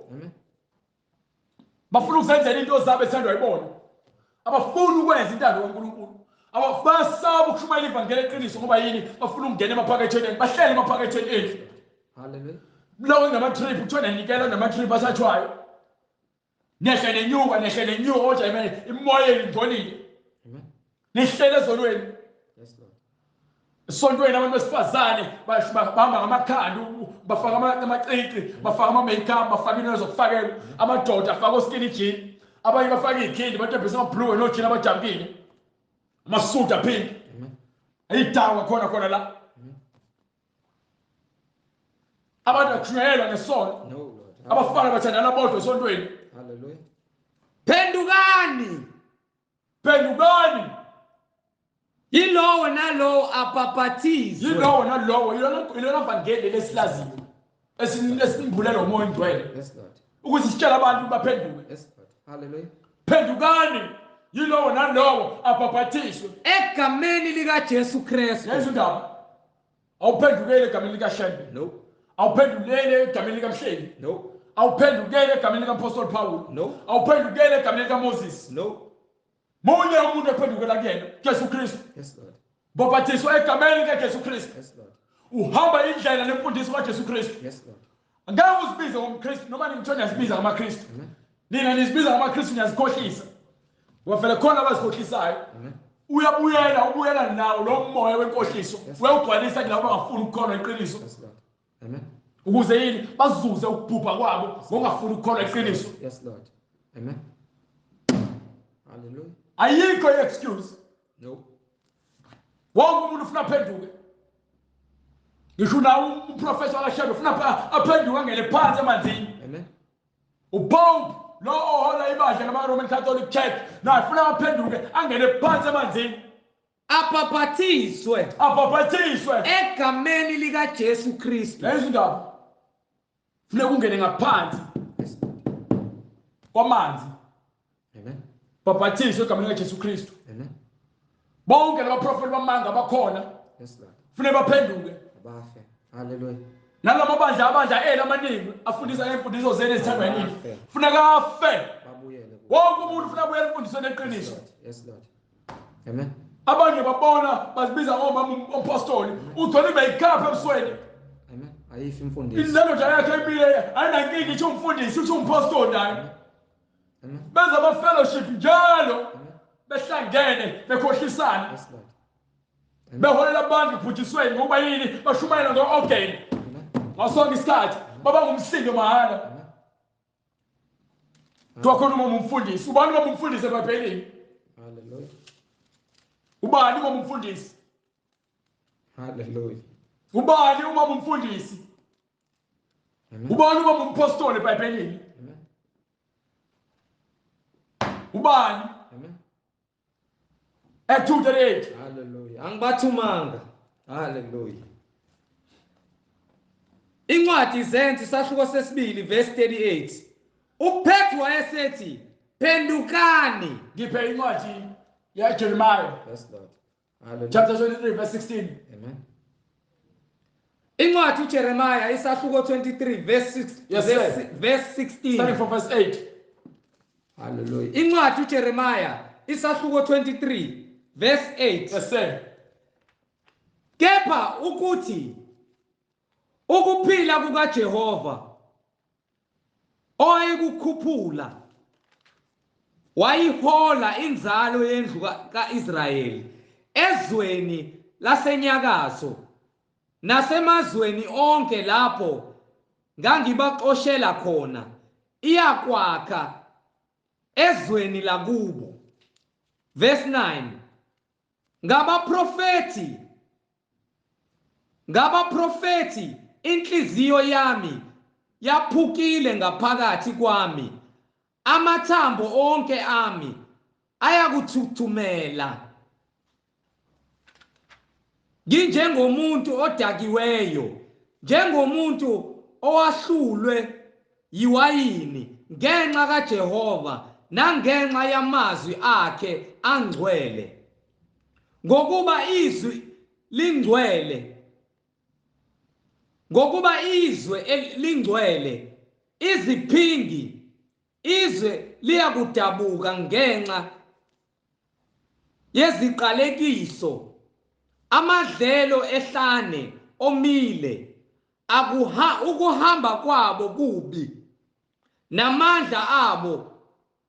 Bafuna ukuzenzela into zabo ethandwa yibona. Abafuni ukwenza intando kaNkulunkulu. Abasaba ukushumayela ivangeli eqiniso ngoba yini? Bafuna ukungena emaphaketheni enu, bahlele emaphaketheni ethu. Hallelujah. Lawo ngama-trip kuthiwa nanikela nama-trip athathwayo. Nehle nenyuka, nehle nenyuka kodwa imoya yenu ingcolile. Nihlele ezonweni. Yes Lord. Esontweni abantu besifazane bahamba ngamakhanda, bafaka amacici, bafaka ama-makeup, bafaka into zokufakela. Amadoda afaka o-skinny jean, abanye bafaka iy'khindi, batebhisa ama-blue nojini abajabukile, amasudu apink, ayidawa khona khona la. Abantu akushunyayelwa ngesono. Abafana bathandana bodwa esontweni. Hallelujah. Phendukani, phendukani. Yilowo nalowo abhaphathizwe. Yilowo nalowo, ilona vangeli lesilaziyo esinimbulela uMoya oNgcwele. Yes Lord. Ukuthi sitshele abantu baphenduke. Yes Lord. Hallelujah. Phendukani, yilowo nalowo abhaphathizwe egameni lika Jesu Kristu. Lezo ndaba awuphendukele egameni lika Shembe. No. Awuphendulele egameni lika Mhleli. No. Awuphendukele egameni lika Apostle Paul. No. Awuphendukele egameni lika Moses. No. Munye umuntu ophendukela kuyena, Jesu Kristu. Yes Lord. Bhaphathizwa egameni lika Jesu Kristu. Yes Lord. Uhamba indlela nemfundiso kaJesu Kristu. Yes Lord. Angeke uzibize ngomKristu noma ningitho niyazibiza ngamaKristu. Nina nizibiza ngamaKristu niyazikhohlisa. Ngoba vele khona abazikhohlisayo. Uyabuyela, ubuyela nawo lo moya wenkohliso. Uyawugcwalisa kulabo abangafuni ukukholwa iqiniso. Yes Lord. Amen. Ukuze yini bazuze ukubhubha kwabo ngokungafuni ukukholwa iqiniso. Yes Lord. Amen. Hallelujah. Ayikho i-excuse. No. Wonke umuntu ufuna aphenduke. Ngisho nawo umprofessor kaShembe ufuna aphenduke angene phansi emanzini. Amen. uPope lo ohola ibandla lama-Roman Catholic Church naye ufuna aphenduke angene phansi emanzini. Abhaphathizwe. Abhaphathizwe egameni lika Jesu Kristu. Lezo ndaba funeka ungene ngaphansi kwamanzi. Amen. Bhaphathizwe egameni lika Jesu Kristu. Amen. Bonke labaprofeti bamanga bakhona. Yes Lord. Funeka baphenduke. Abafe. Hallelujah. Nalama bandla ela amaningi afundisa ngemfundiso zenu ezithandwa yini. Funeka afe. Babuyele. Wonke umuntu ufuna abuyele emfundisweni eqiniso. Yes Lord. Amen. Abanye babona bazibiza ngomama umpostoli, ugcwele imakeup ebusweni. Amen. Ayifi imfundiso. Indoda yakhe imile ayinankinga isho umfundisi, usho umpostoli naye. Amen. Benza ama fellowship njalo. Behlangene bekhohlisana. Yes Lord. Beholela abantu ebhujisweni ngoba yini bashumayela ngo-organ. Ngasonke isikhathi baba ngumsindo mahhala. Kuthiwa khona uma umfundisi, ubani uma umfundisi eBhayibhelini? Hallelujah. Ubani uma umfundisi? Hallelujah. Ubani uma umfundisi? Ubani uma umpostoli eBhayibhelini? Amen. Ubani? Amen. Acts 2:38. Hallelujah. Angibathumanga. Hallelujah. Incwadi Izenzo isahluko sesibili verse 38. uPetru wayesethi phendukani. Ngiphe incwadi yaJeremiah. Yes Lord. Hallelujah. Chapter 23 verse 16. Amen. Incwadi uJeremiah isahluko 23 verse 6. Yes, verse 16. Starting from verse 8. Hallelujah. Incwadi uJeremiah isahluko 23 verse 8. Verse 7. Kepha ukuthi ukuphila kukaJehova owayekukhuphula wayihola inzalo yendlu kaIsrayeli ezweni lasenyakatho nasemazweni onke lapho ngangibaxoshela khona, iyakwakha ezweni lakubo. Verse 9. Ngabaprofeti inhliziyo yami yaphukile ngaphakathi kwami, amathambo onke ami ayakuthuthumela. Nginjengomuntu odakiweyo, njengomuntu owahlulwe yiwayini ngenxa kaJehova nangenxa yamazwi akhe angcwele. Ngokuba izwi lingcwele, ngokuba izwe lingcwele, iziphingi izwe liyakudabuka ngenxa yeziqalekiso. Amadlelo ehlane omile, ukuhamba kwabo kubi, namandla abo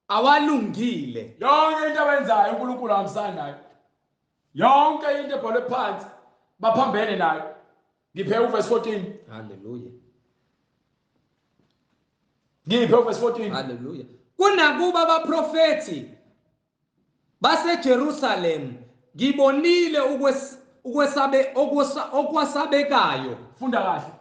awalungile. Yonke into abenzayo uNkulunkulu ahambisana nayo. Yonke into ebhalwe phansi baphambene nayo. Ngiphe uverse 14. Hallelujah. Ngiphe uverse 14. Hallelujah. Kunakuba abaprofeti baseJerusalem ngibonile okwesabekayo. Funda kahle.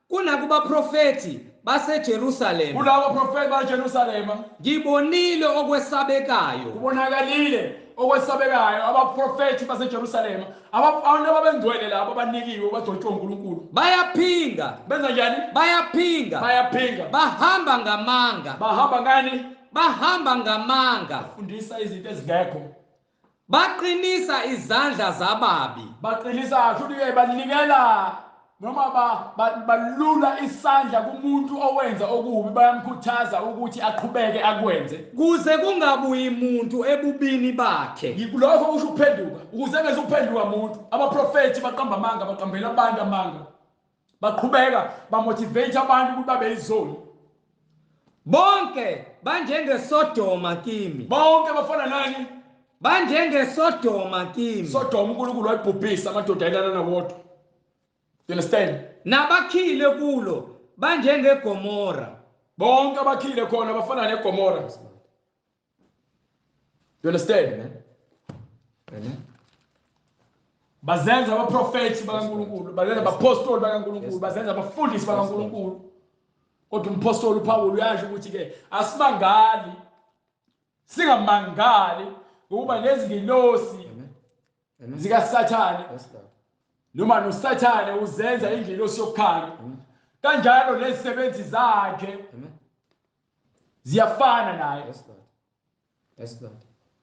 Kunakuba profeti baseJerusalem. Kulabo profeti baseJerusalem ngibonile okwesabekayo. Kubonakalile Okwesabekayo abaprofeti baseJerusalema, abantu ababengcwele labo abanikiwe bagcotshwe uNkulunkulu. Bayaphinga. Benza njani? Bayaphinga. Bayaphinga. Bahamba ngamanga. Bahamba ngani? Bahamba ngamanga. Fundisa izinto ezingekho. Baqinisa izandla zababi. Baqinisa futhi banikela noma balula isandla kumuntu owenza okubi, bayamkhuthaza ukuthi aqhubeke akwenze. Kuze kungabuyi umuntu ebubini bakhe. Lokho kusho ukuphenduka. Ukuze engezuphenduka umuntu. Abaprofeti baqamba amanga, baqambela abantu amanga. Baqhubeka bamotivate abantu ukuthi babe izoni. Bonke banjengeSodoma kimi. Bonke bafana nani? BanjengeSodoma kimi. Sodoma uNkulunkulu wayibhubhisa amadoda ayelana nawodwa. You understand? Nabakhile kulo banjengeGomora. Bonke abakhile khona bafana neGomora. You understand? Amen. Amen. Bazenza abaprofeti bakaNkulunkulu, bazenza abapostoli bakaNkulunkulu, bazenza abafundisi bakaNkulunkulu. Kodwa umpostoli uPaul uyasho ukuthi ke asimangali, singamangali ngokuba nezingilosi zikaSathane noma noSathane uzenza ingilosi yokukhanya. Kanjalo nezisebenzi zakhe ziyafana naye. Yes Lord. Yes Lord.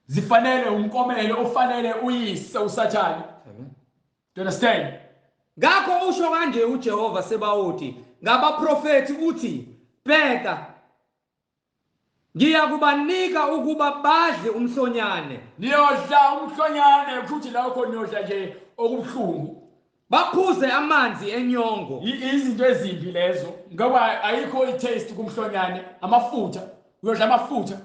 Zifanele umkomelo ofanele uyise uSathane. Amen. Do you understand? Ngakho usho kanje uJehova Sebawoti ngabaprofeti uthi, bheka ngiyakubanika ukuba badle umhlonyane. Niyodla umhlonyane, futhi lokho niyodla nje okubuhlungu. Baphuze amanzi enyongo. Izinto ezimbi lezo, ngoba ayikho i-taste kumhlonyane, amafutha, uyodla amafutha.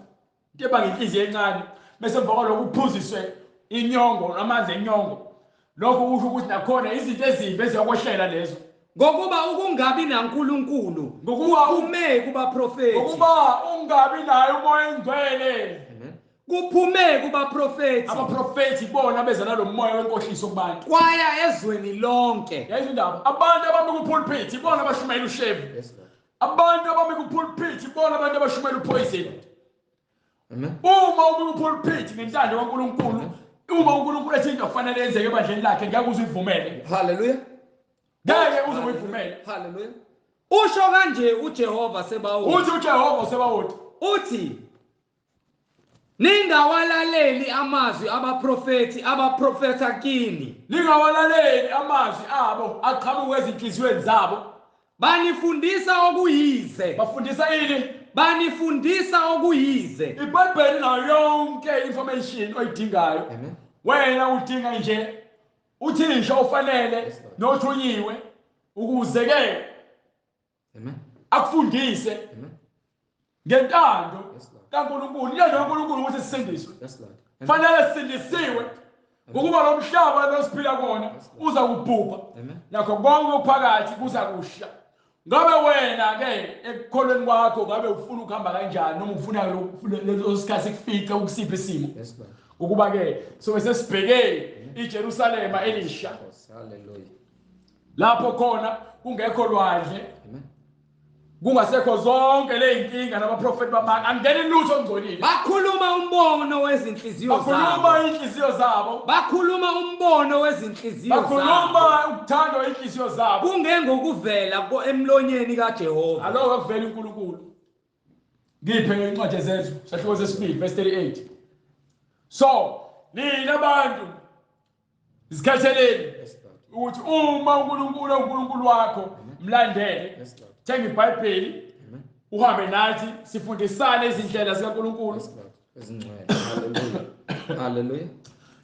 Into ebanga inhliziyo encane, bese emva kwalokho uphuziswe inyongo, amanzi enyongo. Lokho kusho ukuthi nakhona izinto ezimbi eziyokwehlela lezo. Ngokuba ukungabi naNkulunkulu, Ngokuba kuphume kubaprofeti. Ngokuba ungabi naye uMoya oNgcwele. Kuphume kubaprofeti. Abaprofeti bona beza nalomoya wenkohliso kubantu. Kwaya ezweni lonke. Yazi indaba, abantu abami kupulpit ibona abashumayela ushevu. Yes Lord. Abantu abami kupulpit ibona abantu abashumayela upoison. Amen. Uma umi kupulpit ngentando kaNkulunkulu, uma uNkulunkulu ethi into kufanele yenzeke ebandleni lakhe, ngeke uze uyivumele. Hallelujah. Ngeke uze uyivumele. Hallelujah. Usho kanje uJehova Sebawoti. Uthi uJehova Sebawoti. Uthi ningawalaleli amazwi abaprofeti abaprofetha kini. Ningawalaleli amazwi abo aqhamuka ezinhliziyweni zabo. Banifundisa okuyize. Bafundisa ini? Banifundisa okuyize. iBhayibheli nayo yonke information oyidingayo. Amen. Wena udinga nje uthisha ofanele nothunyiwe ukuze ke Amen. akufundise Amen. ngentando Yes Lord. kaNkulunkulu. Intando kaNkulunkulu ukuthi sisindiswe. Yes Lord. Fanele sisindisiwe ngokuba lo mhlaba lo siphila kona uza kubhubha. Amen. Nakho konke okuphakathi kuza kusha. Ngabe wena ke ekukholweni kwakho ngabe ufuna ukuhamba kanjani noma ufuna leso sikhathi sikufice ukusiphi isimo? Yes Lord. Ukuba ke sobe sesibheke iJerusalema elisha. Hallelujah. Lapho khona kungekho lwandle. Amen. Kungasekho zonke leyinkinga nabaprofeti bamanga, angeni lutho ongcolile. Bakhuluma umbono wezinhliziyo zabo. Bakhuluma inhliziyo zabo. Bakhuluma umbono wezinhliziyo zabo. Bakhuluma ukuthandwa inhliziyo zabo. Kungengokuvela emlonyeni kaJehova. Aloko akuvela uNkulunkulu. Ngiphe incwadi yeZenzo, sahluko sesibili verse 38. So, nina abantu zikhetheleni ukuthi uma uNkulunkulu uNkulunkulu wakho mlandele. Yes Lord. Thenga iBhayibheli uhambe nathi sifundisane izindlela zikaNkulunkulu. Yes Lord. Ezingcwele. Hallelujah. Hallelujah.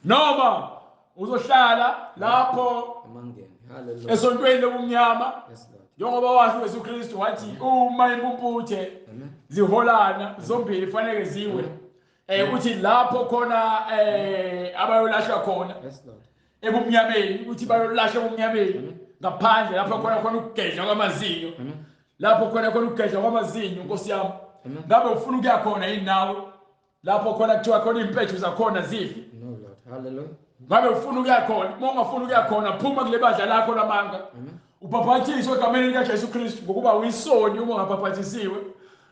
Noma uzohlala lapho Emangeni. Hallelujah. esontweni lobumnyama. Yes Lord. Njengoba washo uJesu Kristu wathi uma impumputhe Amen. ziholana zombili fanele ziwe. Uthi lapho khona abayolashwa khona Yes Lord. ebumnyameni, uthi bayolashwa ebumnyameni ngaphandle lapho khona khona ukugedla kwamazinyo. Lapho khona khona ukugedla kwamazinyo Nkosi yami. Ngabe ufuna ukuya khona yini nawe? Lapho khona kuthiwa khona impethu zakhona zifi. No Lord. Hallelujah. Ngabe ufuna ukuya khona? Uma ungafuni ukuya khona phuma kule bandla lakho lamanga. Ubhaphathizwe egameni likaJesu Kristu ngokuba uyisoni uma ungabhaphathisiwe.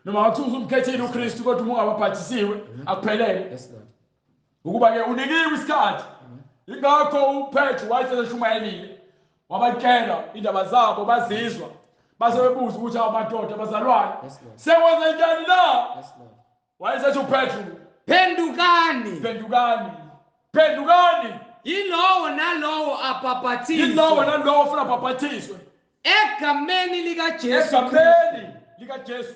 Noma ngathi usumkhethile uKristu kodwa uma ungabhaphathisiwe akuphelele. Yes Lord. Ukuba ke unikiwe isikhathi. Ingakho uPetru wayeseshumayelile, wabatshela indaba zabo bazizwa, base bebuza ukuthi amadoda bazalwane sekwenze njani na? Wayesethi uPetru, phendukani, phendukani, phendukani, yilowo nalowo abhabhathiswe, yilowo nalowo ofuna abhabhathiswe egameni likaJesu, egameni likaJesu,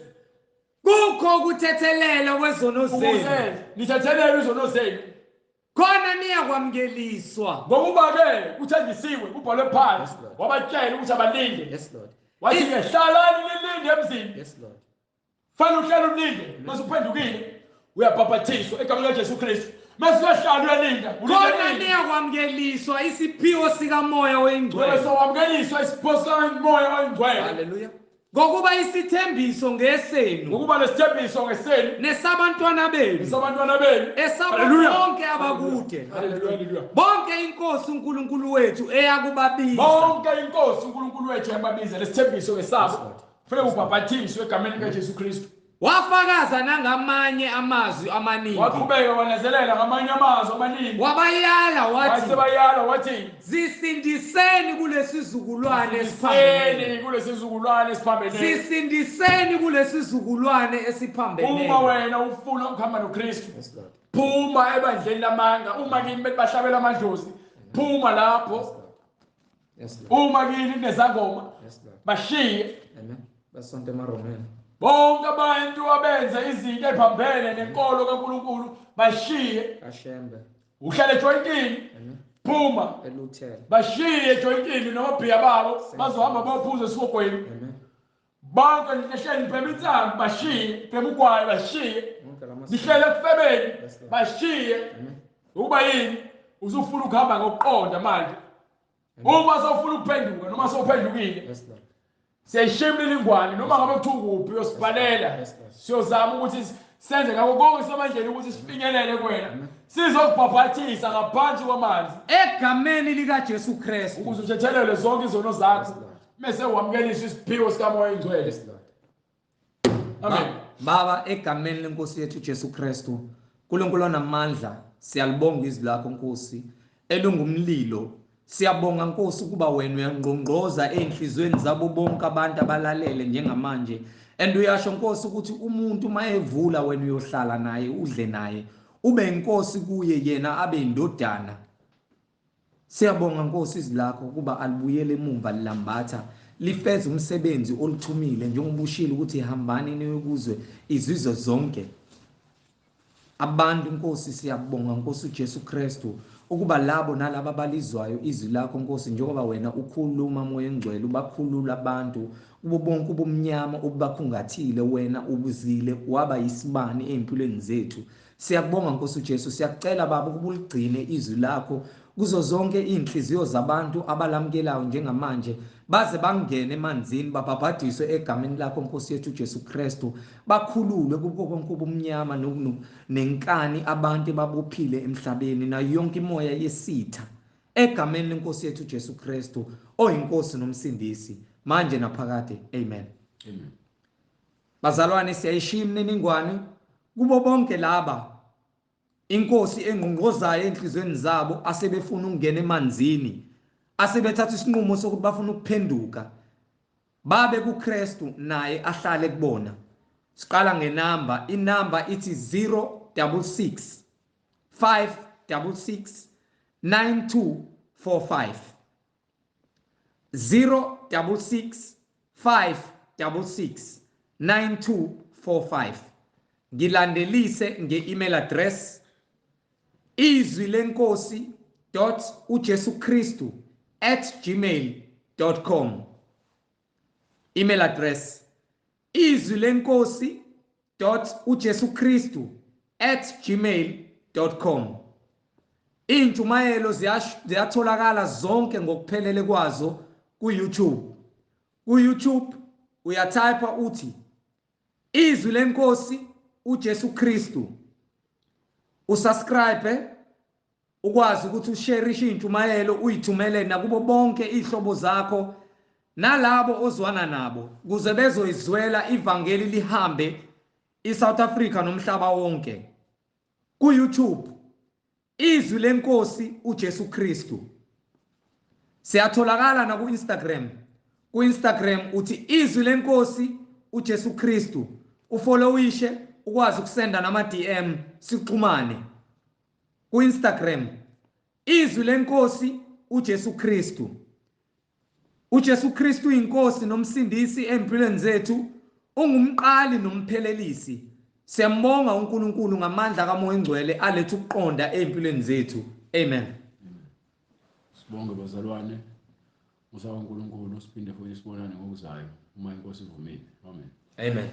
kukho ukuthethelela kwezono zenu, nithethelelwe izono zenu, khona niyakwamukeliswa. Ngokuba ke kuthenjisiwe, kubhalwe phansi, wabatshela ukuthi abalinde. Yes Lord. Wathi ke hlalani nilinde emzini. Yes Lord. Fanele uhlale ulinde, mase uphendukile uyabhabhathiswa egameni likaJesu Kristu. Mase uyahlala uyalinda, khona niyakwamukeliswa isiphiwo sikaMoya oyiNgcwele. Bese wamukeliswa isiphiwo sikaMoya oyiNgcwele. Hallelujah. Ngokuba isithembiso ngesenu, ngokuba lesithembiso ngesenu, nesabantwana benu, nesabantwana benu, esabo bonke abakude. Haleluya. Bonke inkosi uNkulunkulu wethu eyakubabiza, bonke inkosi uNkulunkulu wethu eyakubabiza. Lesithembiso ngesabo, kufanele ubhabhathiswe egameni likaJesu Kristu. Wafakaza nangamanye amazwi amaningi, waqhubeka wanezelela ngamanye amazwi amaningi, wabayala wathi, wasebayala wathi, zisindiseni kulesizukulwane esiphambene, kulesizukulwane esiphambene, zisindiseni kulesizukulwane esiphambene. Uma wena ufuna ukuhamba noKristu, phuma ebandleni lamanga. Uma kini bahlabela amadlozi, phuma lapho. Uma kini kunezangoma, bashiye. Amen. Basonke emaRomeni. Bonke abantu abenza izinto eziphambene nenkolo kaNkulunkulu bashiye. Kashembe. Uhlale ejoyintini. Phuma. Eluthela. Bashiye ejoyintini nomabhiya babo bazohamba bayophuza esihogweni. Amen. Bonke nihlele nibhema insangu bashiye, bhema ugwayi bashiye. Nihlele ekufebeni bashiye. Ukuba yini? Uzufuna ukuhamba ngokuqonda manje. Uma sewufuna ukuphenduka noma sewuphendukile. Yes Lord. Siyayishiya imininingwane noma ngabe kuthiwa kuphi uyosibhalela, siyozama ukuthi senze ngakho konke semandleni ukuthi sifinyelele kuwena, sizokubhabhathisa ngaphansi kwamanzi egameni likaJesu Kristu, ukuze uthethelelwe zonke izono zakho, bese wamukeliswa isiphiwo sikaMoya oyiNgcwele. Amen. Baba, egameni lenkosi yethu Jesu Kristu, uNkulunkulu onamandla, siyalibonga izwi lakho Nkosi elungumlilo. Siyabonga Nkosi ukuba wena uyangqongqoza enhlizweni zabo bonke abantu abalalele njengamanje. And uyasho Nkosi ukuthi umuntu mayevula wena uyohlala naye, udle naye, ube inkosi kuye, yena abe indodana. Siyabonga Nkosi izwi lakho ukuba alibuyele emumva lilambatha, lifeze umsebenzi oluthumile, njengoba ushilo ukuthi hambani niyokuzwe izizwe zonke. Abantu Nkosi, siyabonga Nkosi uJesu Kristu ukuba labo nalabo abalizwayo izwi lakho Nkosi, njengoba wena ukhuluma Moya oNgcwele ubakhulula abantu kubo bonke ubumnyama obubakhungathile, wena ubuzile waba yisibani empilweni zethu. Siyakubonga Nkosi uJesu, siyakucela Baba ukuba uligcine izwi lakho kuzo zonke inhliziyo zabantu abalamukelayo njengamanje, baze bangene emanzini babhabhadiswe egameni lakho Nkosi yethu Jesu Kristu, bakhululwe kubo konke ubumnyama nenkani abantu babophile emhlabeni nayo yonke imoya yesitha, egameni lenkosi yethu Jesu Kristu oyinkosi nomsindisi manje naphakade. Amen. Amen. Bazalwane, siyayishiya imininingwane kubo bonke laba inkosi engqongqozayo enhlizweni zabo, asebefuna ukungena emanzini, asebethatha isinqumo sokuthi bafuna ukuphenduka babe kuKristu naye ahlale kubona. Siqala ngenamba, inamba ithi 066 566 9245, 066 566 9245. Ngilandelise nge-email address izwi lenkosi .ujesukristu@gmail.com. Email address izwi lenkosi .ujesukristu@gmail.com. Intshumayelo ziyatholakala zonke ngokuphelele kwazo ku YouTube. Ku YouTube uyatype uthi izwi lenkosi uJesu Kristu, usubscribe ukwazi ukuthi usharishe intshumayelo uyithumele nakubo bonke ihlobo zakho nalabo ozwana nabo, kuze bezoyizwela ivangeli lihambe iSouth Africa nomhlaba wonke. Ku YouTube Izwi leNkosi uJesu Kristu. Siyatholakala na ku-Instagram. Ku-Instagram uthi Izwi leNkosi uJesu Kristu. Ufollowishe ukwazi ukusenda nama DM sixhumane. Ku-Instagram Izwi leNkosi uJesu Kristu. uJesu Kristu inkosi nomsindisi empilweni zethu, ungumqali nomphelelisi. Siyambonga uNkulunkulu ngamandla kaMoya oNgcwele aletha ukuqonda empilweni zethu. Amen. Sibonge bazalwane. Musa kaNkulunkulu siphinde futhi sibonane ngokuzayo uma inkosi ivumile. Amen. Amen.